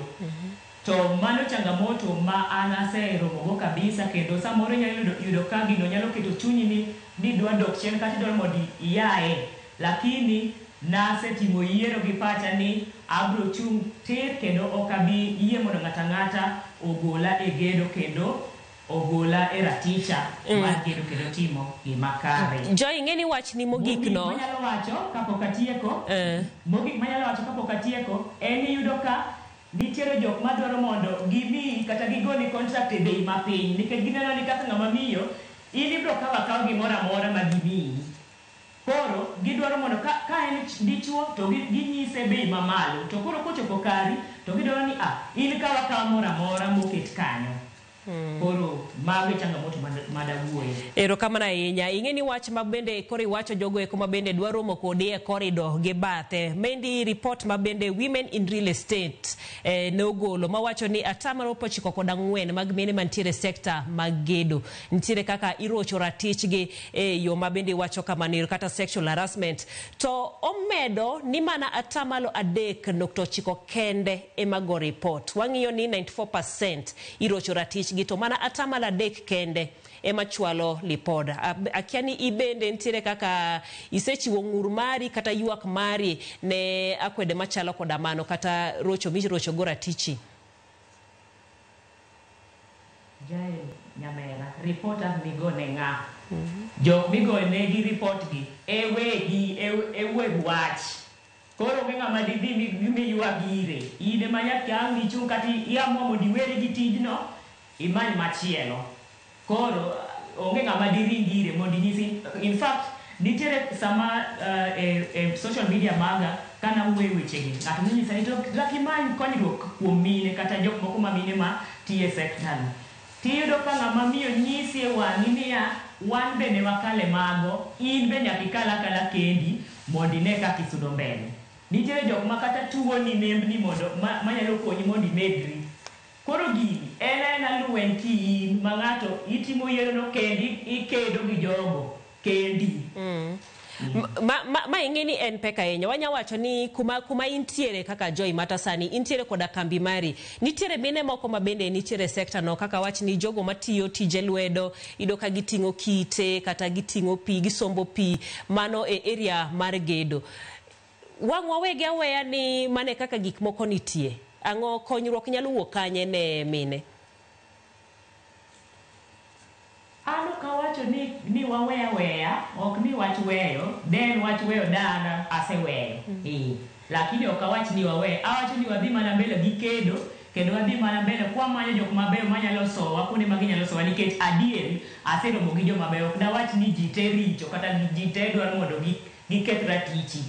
To mano changamoto ma an aseromogo kabisa, kendo samoro inyalo yudo ka gino nyalo keto chunyi ni dwa dok chien kata idwaro mondo iyae, lakini nasetimo yiero gi pacha ni abro chung' tir kendo ok abi yie mondo ng'ato ang'ata ogola e gedo kendo ogola e raticha mar gedo kendo timo gima kare. Joy, ing'e ni wachni mogik no. Mogik manyalo wacho kapok atieko, mogik manyalo wacho kapok atieko en ni iyudo ka nitiere jok madwaro mondo gimiyi kata gigoni contract e bei mapiny, nikech gineno ni kaka ng'ama miyo in ibro kawo akawa gimoro amora ma gimiyi. Koro gidwaro mondo ka en dichuo to ginyise bei mamalo, to koro kochopo kari to gidwaro ni in kaw akawa moro amora moket kanyo. Koro mago e changamoto madawuoye. Erokamano ahinya. Ing'e ni wach ma bende koro iwacho jogo eko ma bende dwa romo kodi e corridor gi bathe. Mendi report ma bende Women in Real Estate ne ogolo mawacho ni 94% mag mine mantiere e sekta mag gedo nitiere kaka irocho ratichgi e yo ma bende iwacho kamano kata sexual harassment. To omedo ni mana 3.9% kende ema go report. Wang'iyo ni 94% irocho ratichgi to mana 3% kende ema chwalo lipod. Akia ni ibende nitiere kaka isechiwo ng'ur mari kata ywak mari ne akwede machalo koda mano kata rocho mirocho go ratichi. Jael Nyamera, report ang migo ne ng'a? Jok migo negi report gi e wegi e weg wach. Koro onge ng'ama didhi miywag ire. In ema nyaka ang' ichung' kata iamua mondo iweri gi tijno, imany machielo. Koro onge ng'ama diring ire mondo inyisi. In fact, nitiere sama e social media maga kana wuoyo wechegi, ng'ato nonyisa ni to dak imany konyruok kuom mine kata jok moko ma mine ma tiyo e sekta no. Tiyudo ka ng'ama miyo nyisi e wang'i niya, wan be ne wakale mago, in be nyaka ikal akala kendi mondo ine kaka isudo mbele. Nitiere jok ma kata tuoni nembni mondo manyalo konyi mondo imedri. Koro gini en aena lweny ki in ma ng'ato itimo yiero no kendi, ikedo gi jogo kendi. Ma ing'e ni en pek ahinya. Wanya wacho ni kuma intiere kaka Joy Mata sani, intiere koda kambi mari. Nitiere mine moko ma bende nitiere sekta no, kaka wach ni jogo matiyo tije lwedo, iyudo ka giting'o kite kata giting'o pi, gisombo pi, mano e area mar gedo. Wang' wawegi aweya ni mane kaka gik moko nitie. Ang'o konyruok nyalo wuok kanye ne mine? An ok awacho ni waweya weya, ok ni wach weyo, den wach weyo dana aseweyo. Lakini ok awach ni wawe, awacho ni wadhi mana mbele gi kedo, kendo wadhi mana mbele kwamanyo jok mabeyo manyalo sowa kuonde ma ginyalo sowa, nikech adieri aseromo gi joma beyo. Ok dawach ni ji te richo kata ji te dwaro mondo giketh ratichi.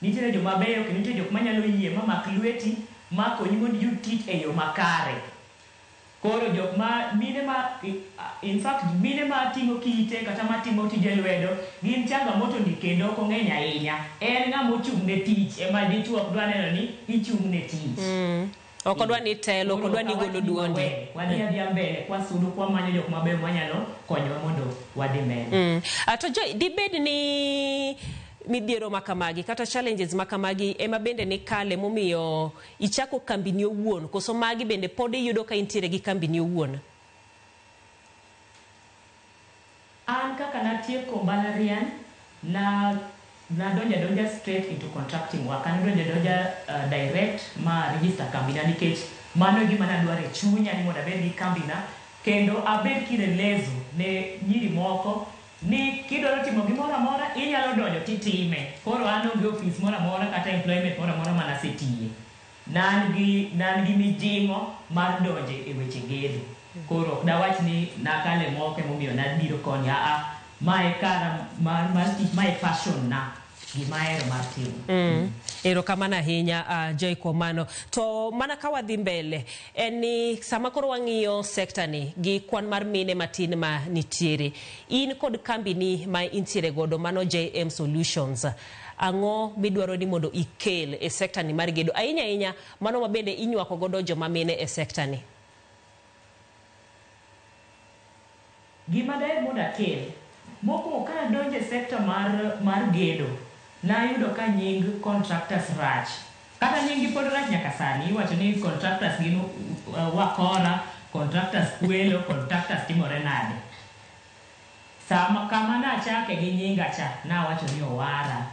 Nitiere joma beyo kendo nitie jok manyalo yie ma mak lweti, ma konyi mondo iyud tich e yo makare. Koro jok ma mine ma in fact mine ma ting'o kite kata matimo tije lwedo gin changamoto ni kendo ok ong'eny ahinya. En ng'ama ochung' ne tich ema dichuo ok dwa neno ni ichung' ne tich. Ok odwa ni telo, ok odwa ni golo duondi. Wadhi adhiya mbele kwasudo kwamanyo jok mabeyo manyalo konyowa mondo wadhi mbele. To Joy, dibed ni midhiero makamagi kata challenges makamagi ema bende ni kale momiyo ichako kambini owuon, koso magi bende pod iyudo ka intiere gi kambini owuon? Natieko mbalariany, na nadonjo adonja straight into contracting work. An donjo adonja direct ma register kambina nikech mano e gima nadwaro e chunya ni mondo abed gi kambina kendo abed kielelezo ne nyiri moko ni kidwaro timo gimoro amora inyalo donjo titime. Koro an onge ofis moro amora kata employment moro amora manasetiye. Nan gi mijing'o mar donjo e weche gedo. Koro ok dawach ni nakale moko emomiyo nabiro koni, aa, mae kara mar tich, mae passion na, gima ahero mar timo. Erokamano ahinya Joy kuom mano. To mana ka wadhi mbele, en ni sama koro wang'iyo sekta ni gi kwan mar mine matin ma nitiere, in kod kambini ma intiere godo mano JM Solutions, ang'o midwaro ni mondo ikel e sekta ni mar gedo? Ahinya ahinya mano ma bende inywako godo joma mine e sekta ni. Gima daher mondo akel, mokwongo ka adonjo e sekta mar gedo, nayudo ka nying contractors rach. Kata nying gi pod rach nyaka sani, iwacho ni contractors gin wakora, contractors kwelo, contractors timore nade. Sama kama nachake gi nyinga cha, nawacho ni owara.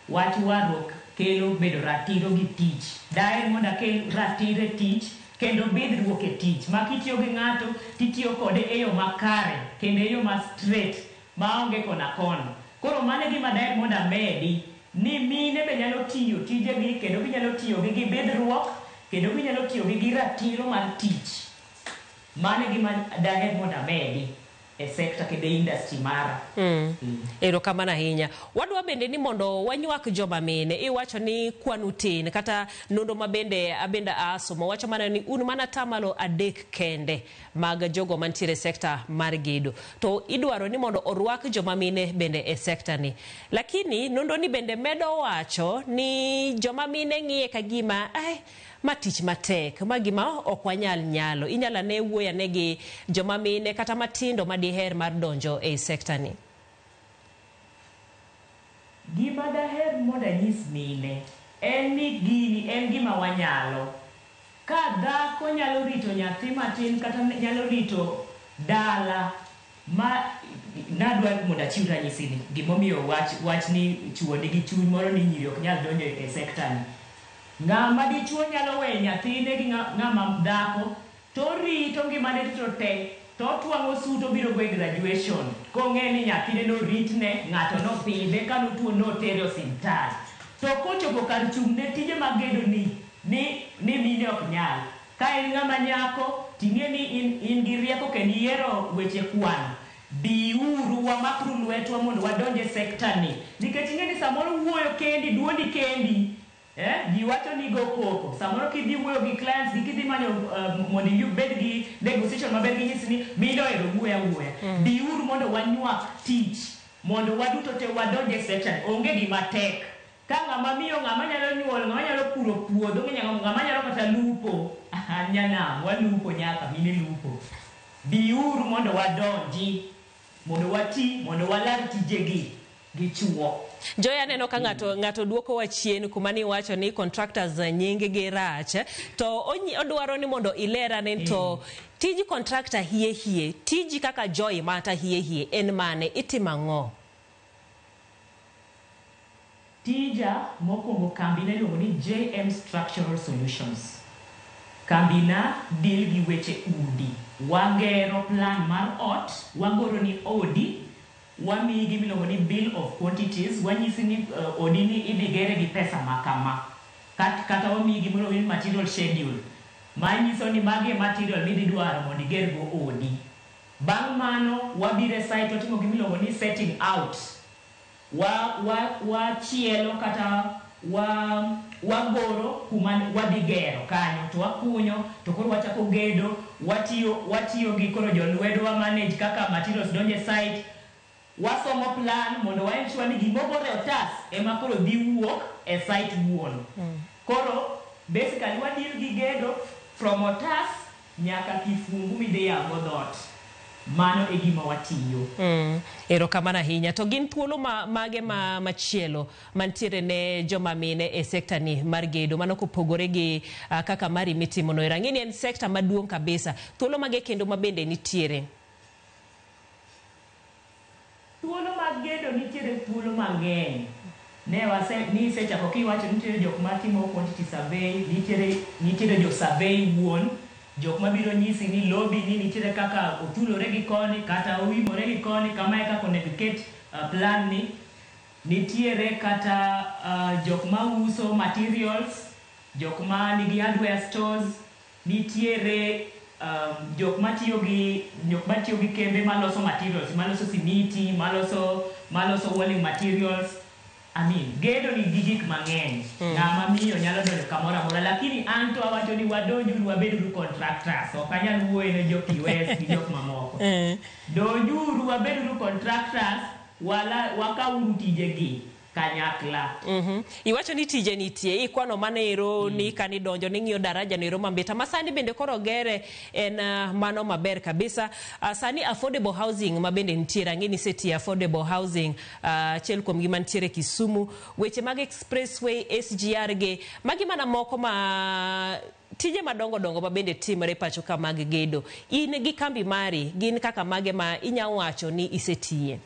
Wach warruok kelo bedo ratiro gi tich. Daher mondo akel ratiro e tich, kendo bidhruok e tich. Ma kitiyo gi ng'ato, titiyo kode e yo makare, kendo e yo ma straight, maonge kona kono. Koro mano e gima daher mondo amedi, ni mine be nyalo tiyo tijegi, kendo ginyalo tiyo gi bidhruok, kendo ginyalo tiyo gi ratiro mar tich. Mano e gima daher mondo amedi e sekta kendo e industry mara. Erokamano ahinya. Wadwa bende ni mondo wanywak joma mine. Iwacho ni kwanu tin, kata nonro ma bende abende asomo wacho mana ni un mana 3% kende mag jogo mantiere e sekta mar gedo. To idwaro ni mondo orwak joma mine bende e sekta ni. Lakini nonro ni bende medo wacho ni joma mine ng'iye ka gima ma tich matek, ma gima ok wanyal nyalo. Inyalo ane wuoyo ane gi joma mine kata matindo madiher mar donjo e sekta ni. Gima daher mondo anyis mine en ni gini en gima wanyalo. Ka dhako nyalo rito nyathi matin kata nyalo rito dala, ma nadwa mondo achiw ranyisi ni gimomiyo wach ni chuo nigi chuny moro ni nyiri ok nyal donjo e sekta ni. Ng'ama dichuo nyalo weyo nyathine gi ng'ama dhako to rito ngimane duto te, to twang'o suit obiro go e graduation kong'e ni nyathine noritne, ng'ato nopidhe, ka notuo notere osiptal. To kochopo kar chung' ne tije mag gedo ni mine ok nyal. Ka en ng'ama nyako ting'e ni in gi rieko kendo iyiero weche kwan, biuru wamakru lwetwa mondo wadonj e sekta ni. Nikech ing'e ni samoro wuoyo kendi, duondi kendi, ji wacho ni go koko. Samoro kidhi wuoyo gi clients gi kidhi manyo mondo ibed gi negotiation maber ginyisi ni mine ohero wuoyo awuoya. Biuru mondo wanywak tich, mondo waduto te wadonj e sekta ni. Onge gima tek. Ka ng'ama miyo, ng'ama nyalo nyuol, ng'ama nyalo puro puodho, ng'ama nyalo kata lupo. Nyanam, walupo nyaka, mine lupo. Biuru mondo wadonji, mondo wati, mondo walar tijegi gi chuo. Joy, aneno ka ng'ato duoko wa chien kuma ni wacho ni contractors nying gi rach, to odwaro ni mondo ilerane to tij contractor hie hie, tiji kaka Joy Mata hie hie en mane, itimo ang'o? Tija mokwongo kambina iluongo ni JM Structural Solutions. Kambina deal gi weche udi. Wagero plan mar ot, wagoro ni odi, wamiyi gima iluongo ni bill of quantities, wanyisi ni odi ni idhi gere gi pesa ma kama. Kata wamiyi gima iluongo ni material schedule, manyiso ni magi e material midhi dwaro mondo iger go odi. Bang' mano wabiro e site watimo gima iluongo ni setting out. Wachielo kata wagoro kuma wadhi gero kanyo, to wakunyo, to koro wachako gedo, watiyo gi koro jolwedo wa manage kaka materials donjo e site, wasomo plan mondo wa ensure ni gimogor e otas ema koro dhi wuok e site wuon. Koro basically wa deal gi gedo from otas nyaka kifungu midhi yawo go dhoot. Mano e gima watiyo. Erokamano ahinya. To gin thuolo mage ma machielo mantiere ne joma mine e sekta ni mar gedo, mano kopogore gi kaka mari mitimono e rang'ini en sekta maduong' kabisa. Thuolo mage kendo ma bende nitiere? Thuolo mag mang'eny. Ne wase ni isechako kiwacho nitiere jok matimo quantity survey, nitiere jo survey wuon, jok mabiro nyisi ni lobi ni nitiere kaka othulore gi koni kata oimore gi koni, kama e kaka onego iket plan ni. Nitiere kata jok mauso materials, jok ma nigi hardware stores, nitiere jok matiyo gi kembe maloso materials, maloso simiti, maloso walling materials. I mean, gedo nigi gik mang'eny. Ng'ama miyo nyalo donjo kamoro amora, lakini an to awacho ni wadonjuru, wabeduru contractors. Ok anyal wuoyo ne jo QS gi jok mamoko. Donjuru, wabeduru contractors, wala wakawuru tijegi kanyakla. Iwacho ni tije nitie, ikwano mano ero ni kanidonjo ning'iyo daraja no ero mambita ma sani bende koro gere en mano maber kabisa. Sani affordable housing ma bende nitiere, ang'e ni isetiyo affordable housing, achiel kuom gi mantiere Kisumu, weche mag expressway, SGR gi magi mana moko ma tije madongo dongo ma bende timore pacho ka mag gedo. In gi kambi mari, gin kaka mage ma inya wacho ni isetiye?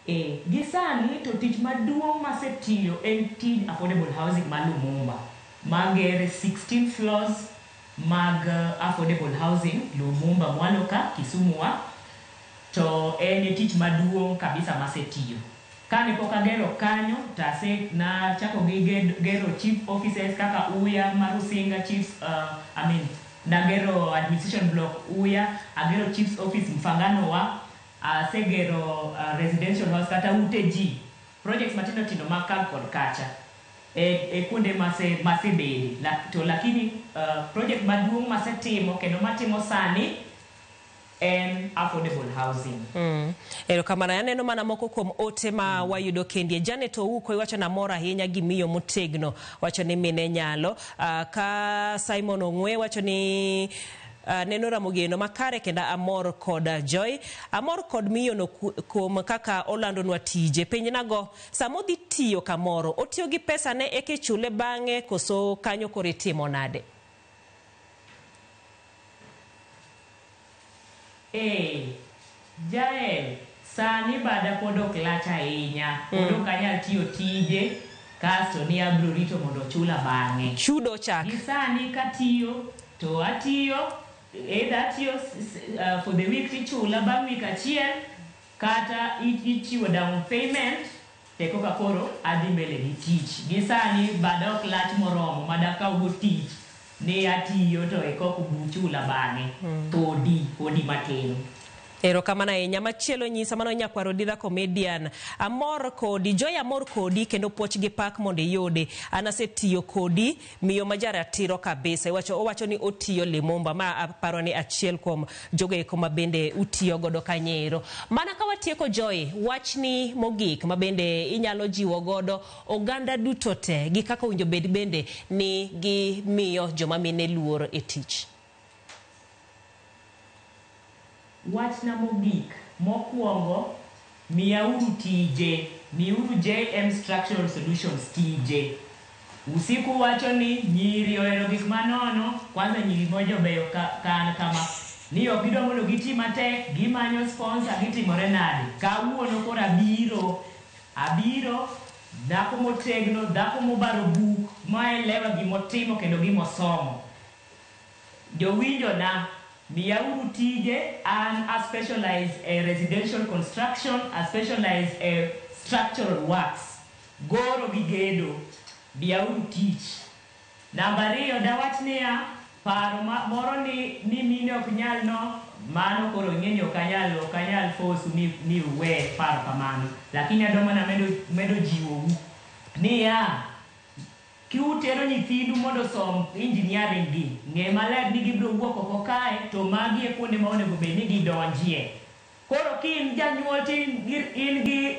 E, gi sani to tich maduong' masetiyo en tij affordable housing ma Lumumba, magere 16 floors mag affordable housing Lumumba mwalo ka Kisumu wa. To en e tich maduong' kabisa masetiyo. Kane pok agero kanyo to ase nachako gi gero chief offices kaka Uya mar Usinga chiefs, I mean, nagero administration block Uya, agero chiefs office Mfangano wa, asegero residential house kata ute ji, projects matindo tindo mag ka kod kacha e kuonde masebede. To lakini project maduong' masetimo kendo matimo sani en affordable housing. Erokamano. Aneno mana moko kuom ote ma wayudo kendie. Janet Ouko iwacho namor ahinya gi miyo motegno, wacho ni mine nyalo. Ka Simon Ong'we wacho ni neno Ramogeno makare kendo amor kod Joy. Amor kod miyono kuom kaka olandonwa tije. Penjnago, sama odhi tiyo kamoro, otiyo gi pesa ne eka ichule bang'e koso kanyo koro itimo nade? Ee, Jael, sani bada pod ok lach ahinya. Pod ok anyal tiyo tije kasto ni abiro rito mondo ochula bang'e. Chudo chak. Gi sani katiyo to atiyo either atiyo for the week tichula bang' week achiel, kata ichiwo down payment te koka koro adhi mbele gi tich. Gi sani bada ok lach moromo madakaw go tich ni atiyo to e kok buchula bang'e. Podi matin. Erokamano ahinya. Machielo nyisa mano nyakwaro Dira Comedian. Amor kodi, Joy, amor kodi kendo puoch gi pak mondo iyudi. An asetiyo kodi, miyo ma jaratiro kabisa. Iwacho, owacho ni otiyo Limumba, ma aparo ni achiel kuom jogo eko ma bende utiyo godo kanyo. Mana ka watieko, Joy, wachni mogik ma bende inyalo jiwo godo oganda duto te gi kaka owinjo bed bende ni gimiyo joma mine luor e tich. Wachna mogik mokwongo, miyauru tije, miuru JM Structural Solutions tije. Usiku wacho ni nyiri ohero gik manono, kwanza nyiri mojobeyo ka an kama. Ni ok gidwa mondo giti matek, gimanyo sponsor, gitimore nade. Kawuono koro abiro, dhako motegno, dhako mobaro buk, maelewa gimotimo kendo gimosomo. Jowinjo na, miyauru tije, an a specialize e residential construction, a specialize e structural works. Goro gi gedo, miyauru tich. Namba 2, dawach niya, paro moro ni mine ok nyal no, mano koro ing'e ni ok anyal force ni uwe paro kamano. Lakini adwa mana medo jiwou niya, kiutero nyithindu mondo osom engineering gi, ng'e maler ni gibiro wuok oko kae to magi e kuonde ma onego bed ni gidonjie. Koro ka in janyuol to in gi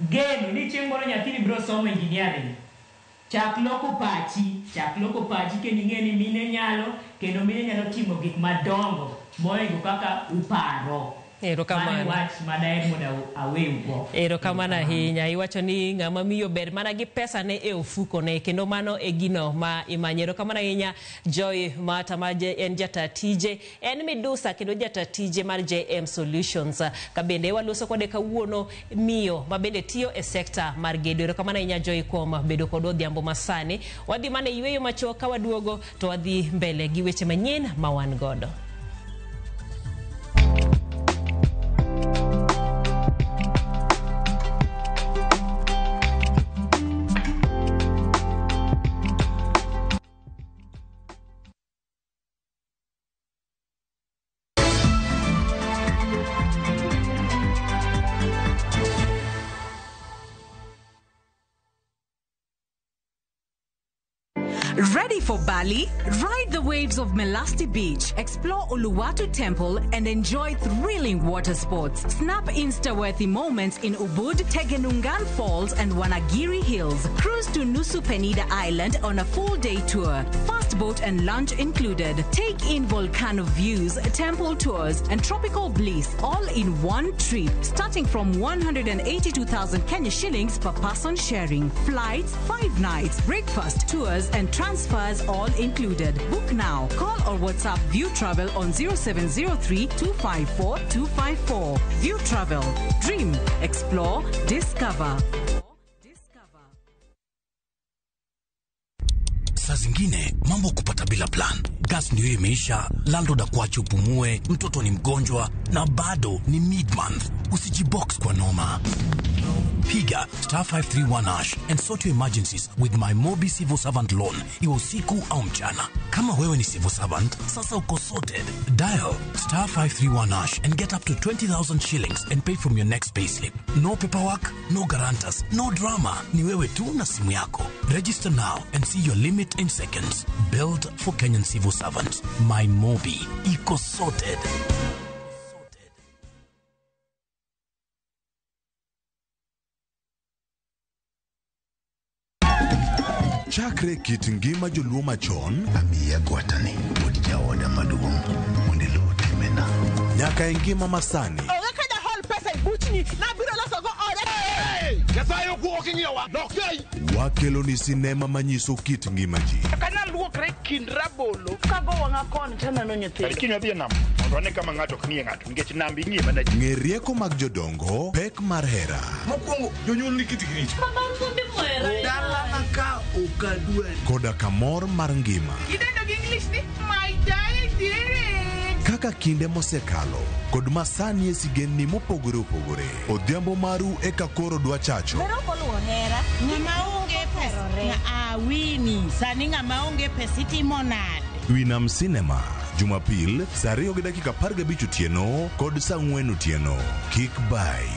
geno ni chieng' moro nyathini biro somo engineering, chak loko pachi, chak loko pachi kendo ing'e ni mine nyalo, kendo mine nyalo timo gik madongo mohingo kaka uparo. Erokamano. Mano e wach ma daher mondo aweugo. Erokamano ahinya. Iwacho ni ng'ama miyo ber mana gi pesa ne e ofuko ne kendo mano e gino ma imanyo. Erokamano ahinya Joy Mata ma en jata tije, en midusa kendo jata tije mar JM Solutions. Ka bende waloso kode kawuono miyo ma bende tiyo e sekta mar gedo. Erokamano ahinya Joy kuom bedo kodwa odhiambo masani. Wadhi mana e yueyo machuok ka waduogo to wadhi mbele gi weche manyien ma wan godo. Ready for Bali? Ride the waves of Melasti Beach, explore Uluwatu Temple, and enjoy thrilling water sports. Snap Insta-worthy moments in Ubud, Tegenungan Falls, and Wanagiri Hills. Cruise to Nusa Penida Island on a full-day tour. Fast boat and lunch included. Take in volcano views, temple tours, and tropical bliss all in one trip, starting from 182,000 Kenya shillings per person sharing. Flights, 5 nights, breakfast, tours, and transfers all included. Book now. Call or WhatsApp View Travel on 0703 254 254. View Travel. Dream, explore, discover. Saa zingine mambo kupata bila plan. Gas ndio imeisha, landlord akuache upumue, mtoto ni mgonjwa na bado ni mid-month. Usijibox kwa noma. Piga star 531 hash and sort your emergencies with my Mobi Civil Servant Loan, iwe usiku au mchana. Kama wewe ni civil servant, sasa uko sorted. Dial star 531 hash and get up to 20,000 shillings and pay from your next payslip. No paperwork, no guarantors, no drama. Ni wewe tu na simu yako. Register now and see your limit in seconds. Built for Kenyan civil servants. My Mobi. Iko sorted. Chakre kit ngima joluo machon amiya gwatani wuod jaoda maduong' mondo iluw timbena nyaka e ngima masani. Onge ka jahol pesa e buchni nabiro losogo oda. Nyasaye okuo king'iyowa lokei. Wakelo ni sinema manyiso kit ngima ji. Ok anyal luokre kind rabolo kago wang'a koni taneno nyithindo. Kiny wadhi e nam mondo wane kama ng'ato ok ng'iye ng'ato nikech nam ing'iye mana ji. Ng'e rieko mag jodongo, pek mar hera. Mokwongo jonyuol ni kitgi richo. Dalana ka ok adwari. Koda kamor mar ngima. Idendo gi English ni my diary. Kaka kinde mosekalo kod masani e sigendni mopogore opogore. Odhiambo maru eka koro dwa chacho. Bero koluwo hera. Ng'ama onge pesa. Awini, sani ng'ama onge pesa itimo nade? Winam Cinema, Jumapil, saa 2:15 otieno kod saa 4 otieno. Kik bai.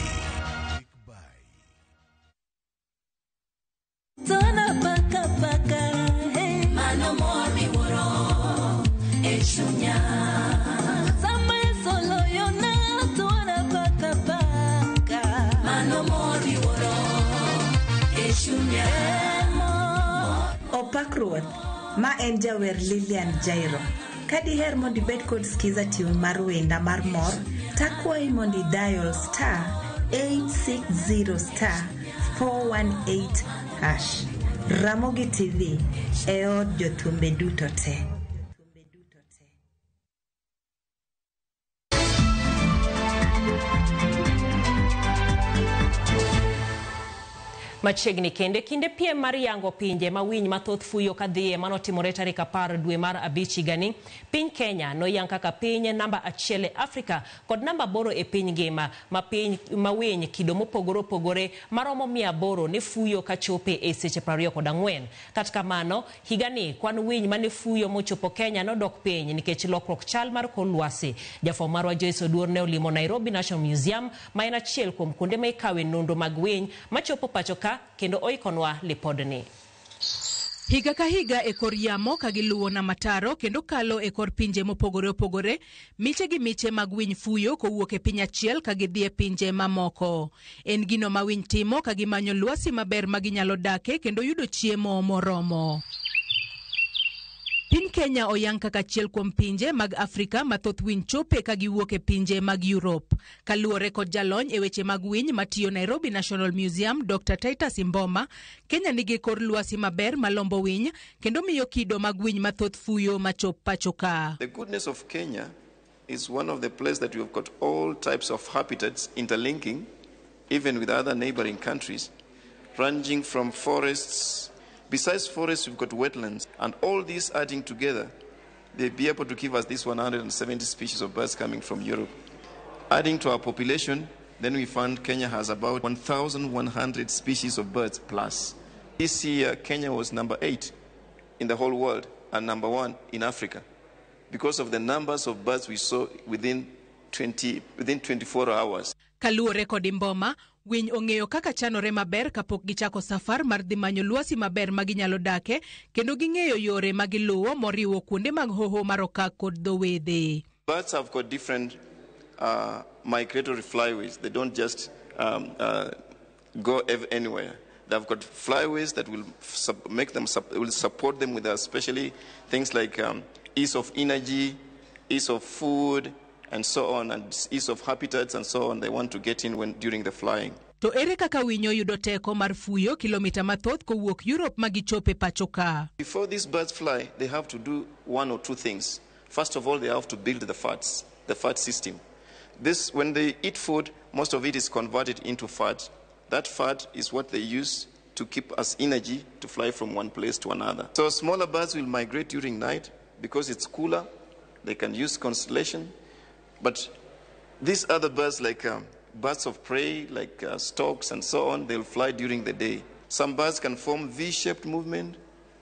Tona paka paka, hey. Mano mor miwuoro e chunya. Sama solo yona, tona paka paka. Mano mor miwuoro e chunya. Opak Ruoth, ma en jawer Lilian Jairo. Ka diher mondo ibed kod skiza tune mar wenda mar mor, takwayi mondo idial star 860 star 418 hash. Ramogi TV e od jothumbe duto te. Machiegni kende kinde piem mar yango pinje ma winy mathoth fuyo kadhiye manotimore tarik 10 dwe mar 5 higani, piny Kenya noyang kaka piny namba 1 e Afrika kod namba 8 e piny ngima ma piny ma winy kido mopogore opogore maromo 800 ne fuyo kachope e seche 24. Kata kamano, higani kwan winy mane fuyo mochopo Kenya nodok piny nikech lokruok chal mar kor lwasi. Jafwambo marwa Joyce Oduor ne olimo Nairobi National Museum ma en achiel kuom kuonde ma ikawe nonro mag winy machopo pacho ka kendo oikonwa lipodni. Higa ka higa e kor yamo ka giluwo nam ataro kendo kalo e kor pinje mopogore opogore, miche gi miche mag winy fuyo kowuok e piny achiel ka gidhi e pinje mamoko. En gino ma winy timo ka gimanyo lwasi maber ma ginyalo dake kendo yudo chiemo moromo. Piny Kenya oyang kaka achiel kuom pinje mag Afrika ma thoth winy chope ka giwuok e pinje mag Europe. Kaluwore kod jalony e weche mag winy matiyo Nairobi National Museum, Dr. Titus Imboma, Kenya nigi kor lwasi maber malombo winy kendo miyo kido mag winy mathoth fuyo machop pacho ka. The goodness of Kenya is one of the places that we've got all types of habitats interlinking, even with other neighboring countries, ranging from forests. Besides forests, we've got wetlands, and all these adding together, they'll be able to give us this 170 species of birds coming from Europe. Adding to our population, then we found Kenya has about 1,100 species of birds plus. This year, Kenya was number 8 in the whole world and number 1 in Africa because of the numbers of birds we saw within 24 hours. Kaluwore kod Imboma, winy ong'eyo kaka chanore maber kapok gichako safar mar dhi manyo lwasi maber ma ginyalo dake kendo ging'eyo yore ma giluwo moriwo kuonde mag hoho mar okak kod dho wedhe. Birds have got different migratory flyways. They don't just go anywhere. They've got flyways that will make them will support them with especially things like ease of energy, ease of food, and so on, and ease of habitats and so on. They want to get in when during the flying. To ere kaka winyo yudo teko mar fuyo kilomita mathoth kowuok Europe ma gichope pacho ka? Before these birds fly, they have to do one or two things. First of all, they have to build the fats, the fat system. This, when they eat food, most of it is converted into fat. That fat is what they use to keep as energy to fly from one place to another. So smaller birds will migrate during night because it's cooler. They can use constellation. But these other birds, like birds of prey, like storks and so on, they'll fly during the day. Some birds can form V-shaped movement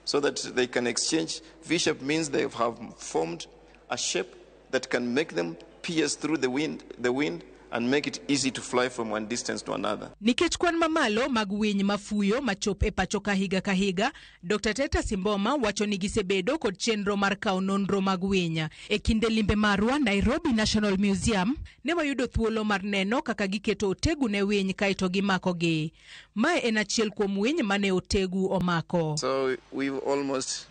so that they can exchange. V-shaped means they have formed a shape that can make them pierce through the wind and make it easy to fly from one distance to another. Nikech kwan mamalo mag winy mafuyo machop e pacho ka higa ka higa, Dr. Titus Imboma wacho ni gisebedo kod chenro mar kawo nonro mag winy. E kinde limbe marwa Nairobi National Museum, ne wayudo thuolo mar neno kaka giketo otegu ne winy kaeto gimakogi. Mae en achiel kuom winy mane otegu omako. So we've almost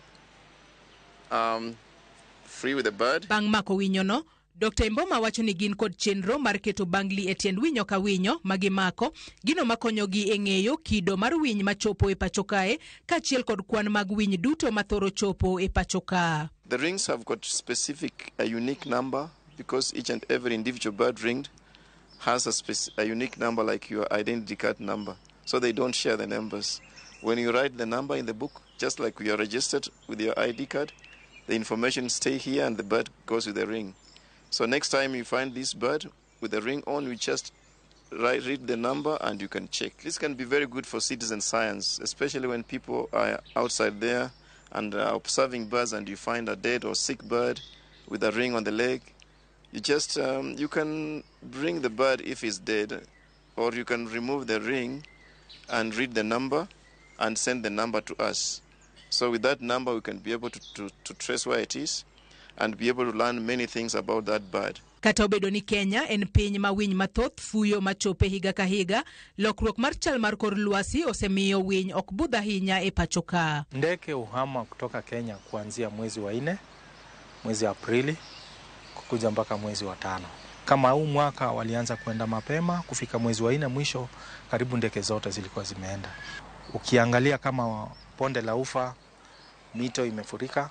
free with the bird. Bang' mako winyono, Dr. Imboma wacho ni gin kod chenro mar keto bangli e tiend winyo ka winyo ma gimako, gino makonyogi e ng'eyo kido mar winy machopo e pacho kae, kaachiel kod kwan mag winy duto mathoro chopo e pacho ka. The rings have got specific, a unique number because each and every individual bird ringed has a unique number like your identity card number. So they don't share the numbers. When you write the number in the book, just like you are registered with your ID card, the information stay here and the bird goes with the ring. So next time you find this bird with the ring on, you just read the number and you can check. This can be very good for citizen science, especially when people are outside there and are observing birds and you find a dead or sick bird with a ring on the leg. You just you can bring the bird if it's dead, or you can remove the ring and read the number and send the number to us. So with that number, we can be able to trace where it is and be able to learn many things about that bird. Kata obedo ni Kenya en piny ma winy mathoth fuyo machope higa ka higa, lokruok mar chal mar kor lwasi osemiyo winy ok budh ahinya e pacho ka. Ndege uhama kutoka Kenya kuanzia mwezi wa 4, mwezi Aprili kukuja mpaka mwezi wa 5. Kama huu mwaka walianza kwenda mapema, kufika mwezi wa 4 mwisho karibu ndege zote zilikuwa zimeenda. Ukiangalia kama bonde la Ufa, mito imefurika.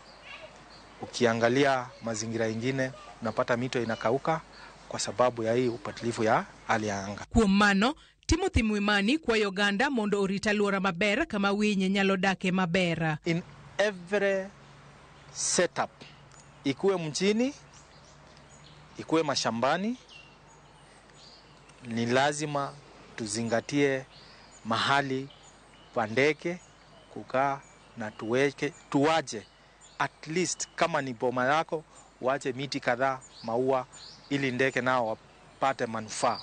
Ukiangalia mazingira ingine unapata mito inakauka kwa sababu ya hii upatilifu ya hali ya anga. Kuom mano, Timothy Mwimani kwayo oganda mondo orit alwora maber kama winy nyalo dake maber. In every setup, ikuwe mjini, ikuwe mashambani, ni lazima tuzingatie mahali pa ndege kukaa na tuwaje at least kama ni boma yako wache miti kadhaa, maua, ili ndege nao wapate manufaa.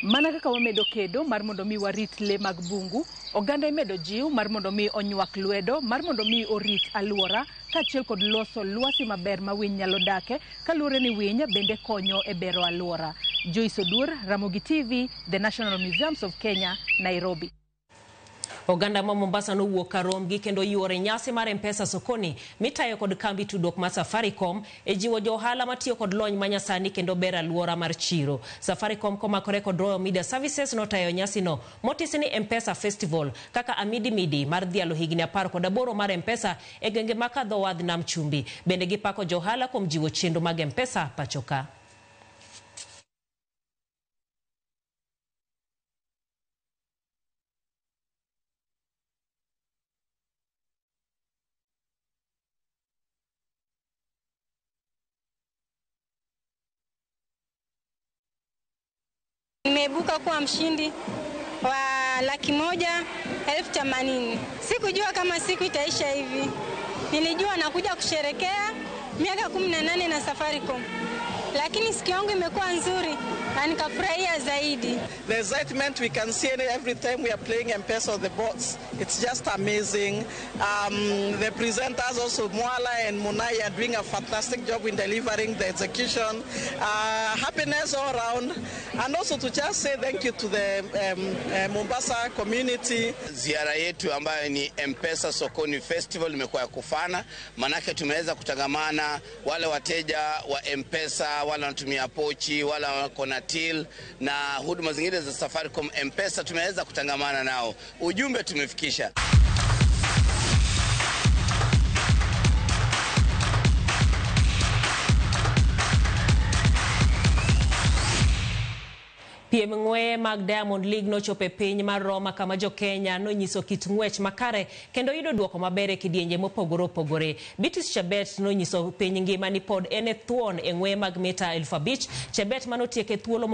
Mana kaka wamedo kedo mar mondo mi warit le mag bungu, oganda imedo jiw mar mondo mi onywak lwedo mar mondo mi orit alwora kaachiel kod loso lwasi maber ma winy nyalo dake, kaluwore ni winy bende konyo e bero alwora. Joyce Oduor, Ramogi TV, The National Museums of Kenya, Nairobi. Oganda ma Mombasa nowuok kar rombgi kendo yuore nyasi mar M-Pesa sokoni mitayo kod kambi tudruok mar Safaricom e jiwo jo ohala matiyo kod lony manyasani kendo bero aluora mar chiro. Safaricom komakore kod Royal Media Services notayo nyasino motisi ni M-Pesa Festival kaka amidimidi mar dhialo higni 18 mar M-Pesa e gwenge ma kadho wadh Nam Chumbi. Bende gipako jo ohala kuom jiwo chenro mag M-Pesa pacho ka. Nimeibuka kuwa mshindi wa 180,000. Sikujua kama siku itaisha hivi. Nilijua nakuja kusherekea miaka 18 na Safaricom. Lakini siku yangu imekuwa nzuri na nikafurahia zaidi. The excitement we can see every time we are playing M-Pesa on the boards, it's just amazing. The presenters also, Mwala and Munai, are doing a fantastic job in delivering the execution. Happiness all round. And also to just say thank you to the Mombasa community. Ziara yetu ambayo ni M-Pesa Sokoni Festival imekuwa ya kufana, manake tumeweza kutangamana wale wateja wa M-Pesa, wale wanatumia pochi, wale wako na till na huduma zingine za Safaricom M-Pesa, tumeweza kutangamana nao. Ujumbe tumefikisha. Piem ng'weye mag Diamond League nochopo e piny mar Roma kama jo Kenya nonyiso kit ng'wech makare kendo yudo duoko maber e kidienje mopogore opogore. Beatrice Chebet nonyiso piny ngima ni pod en e thuon e ng'weye mag mita 5,000. Chebet manotieko e thuolo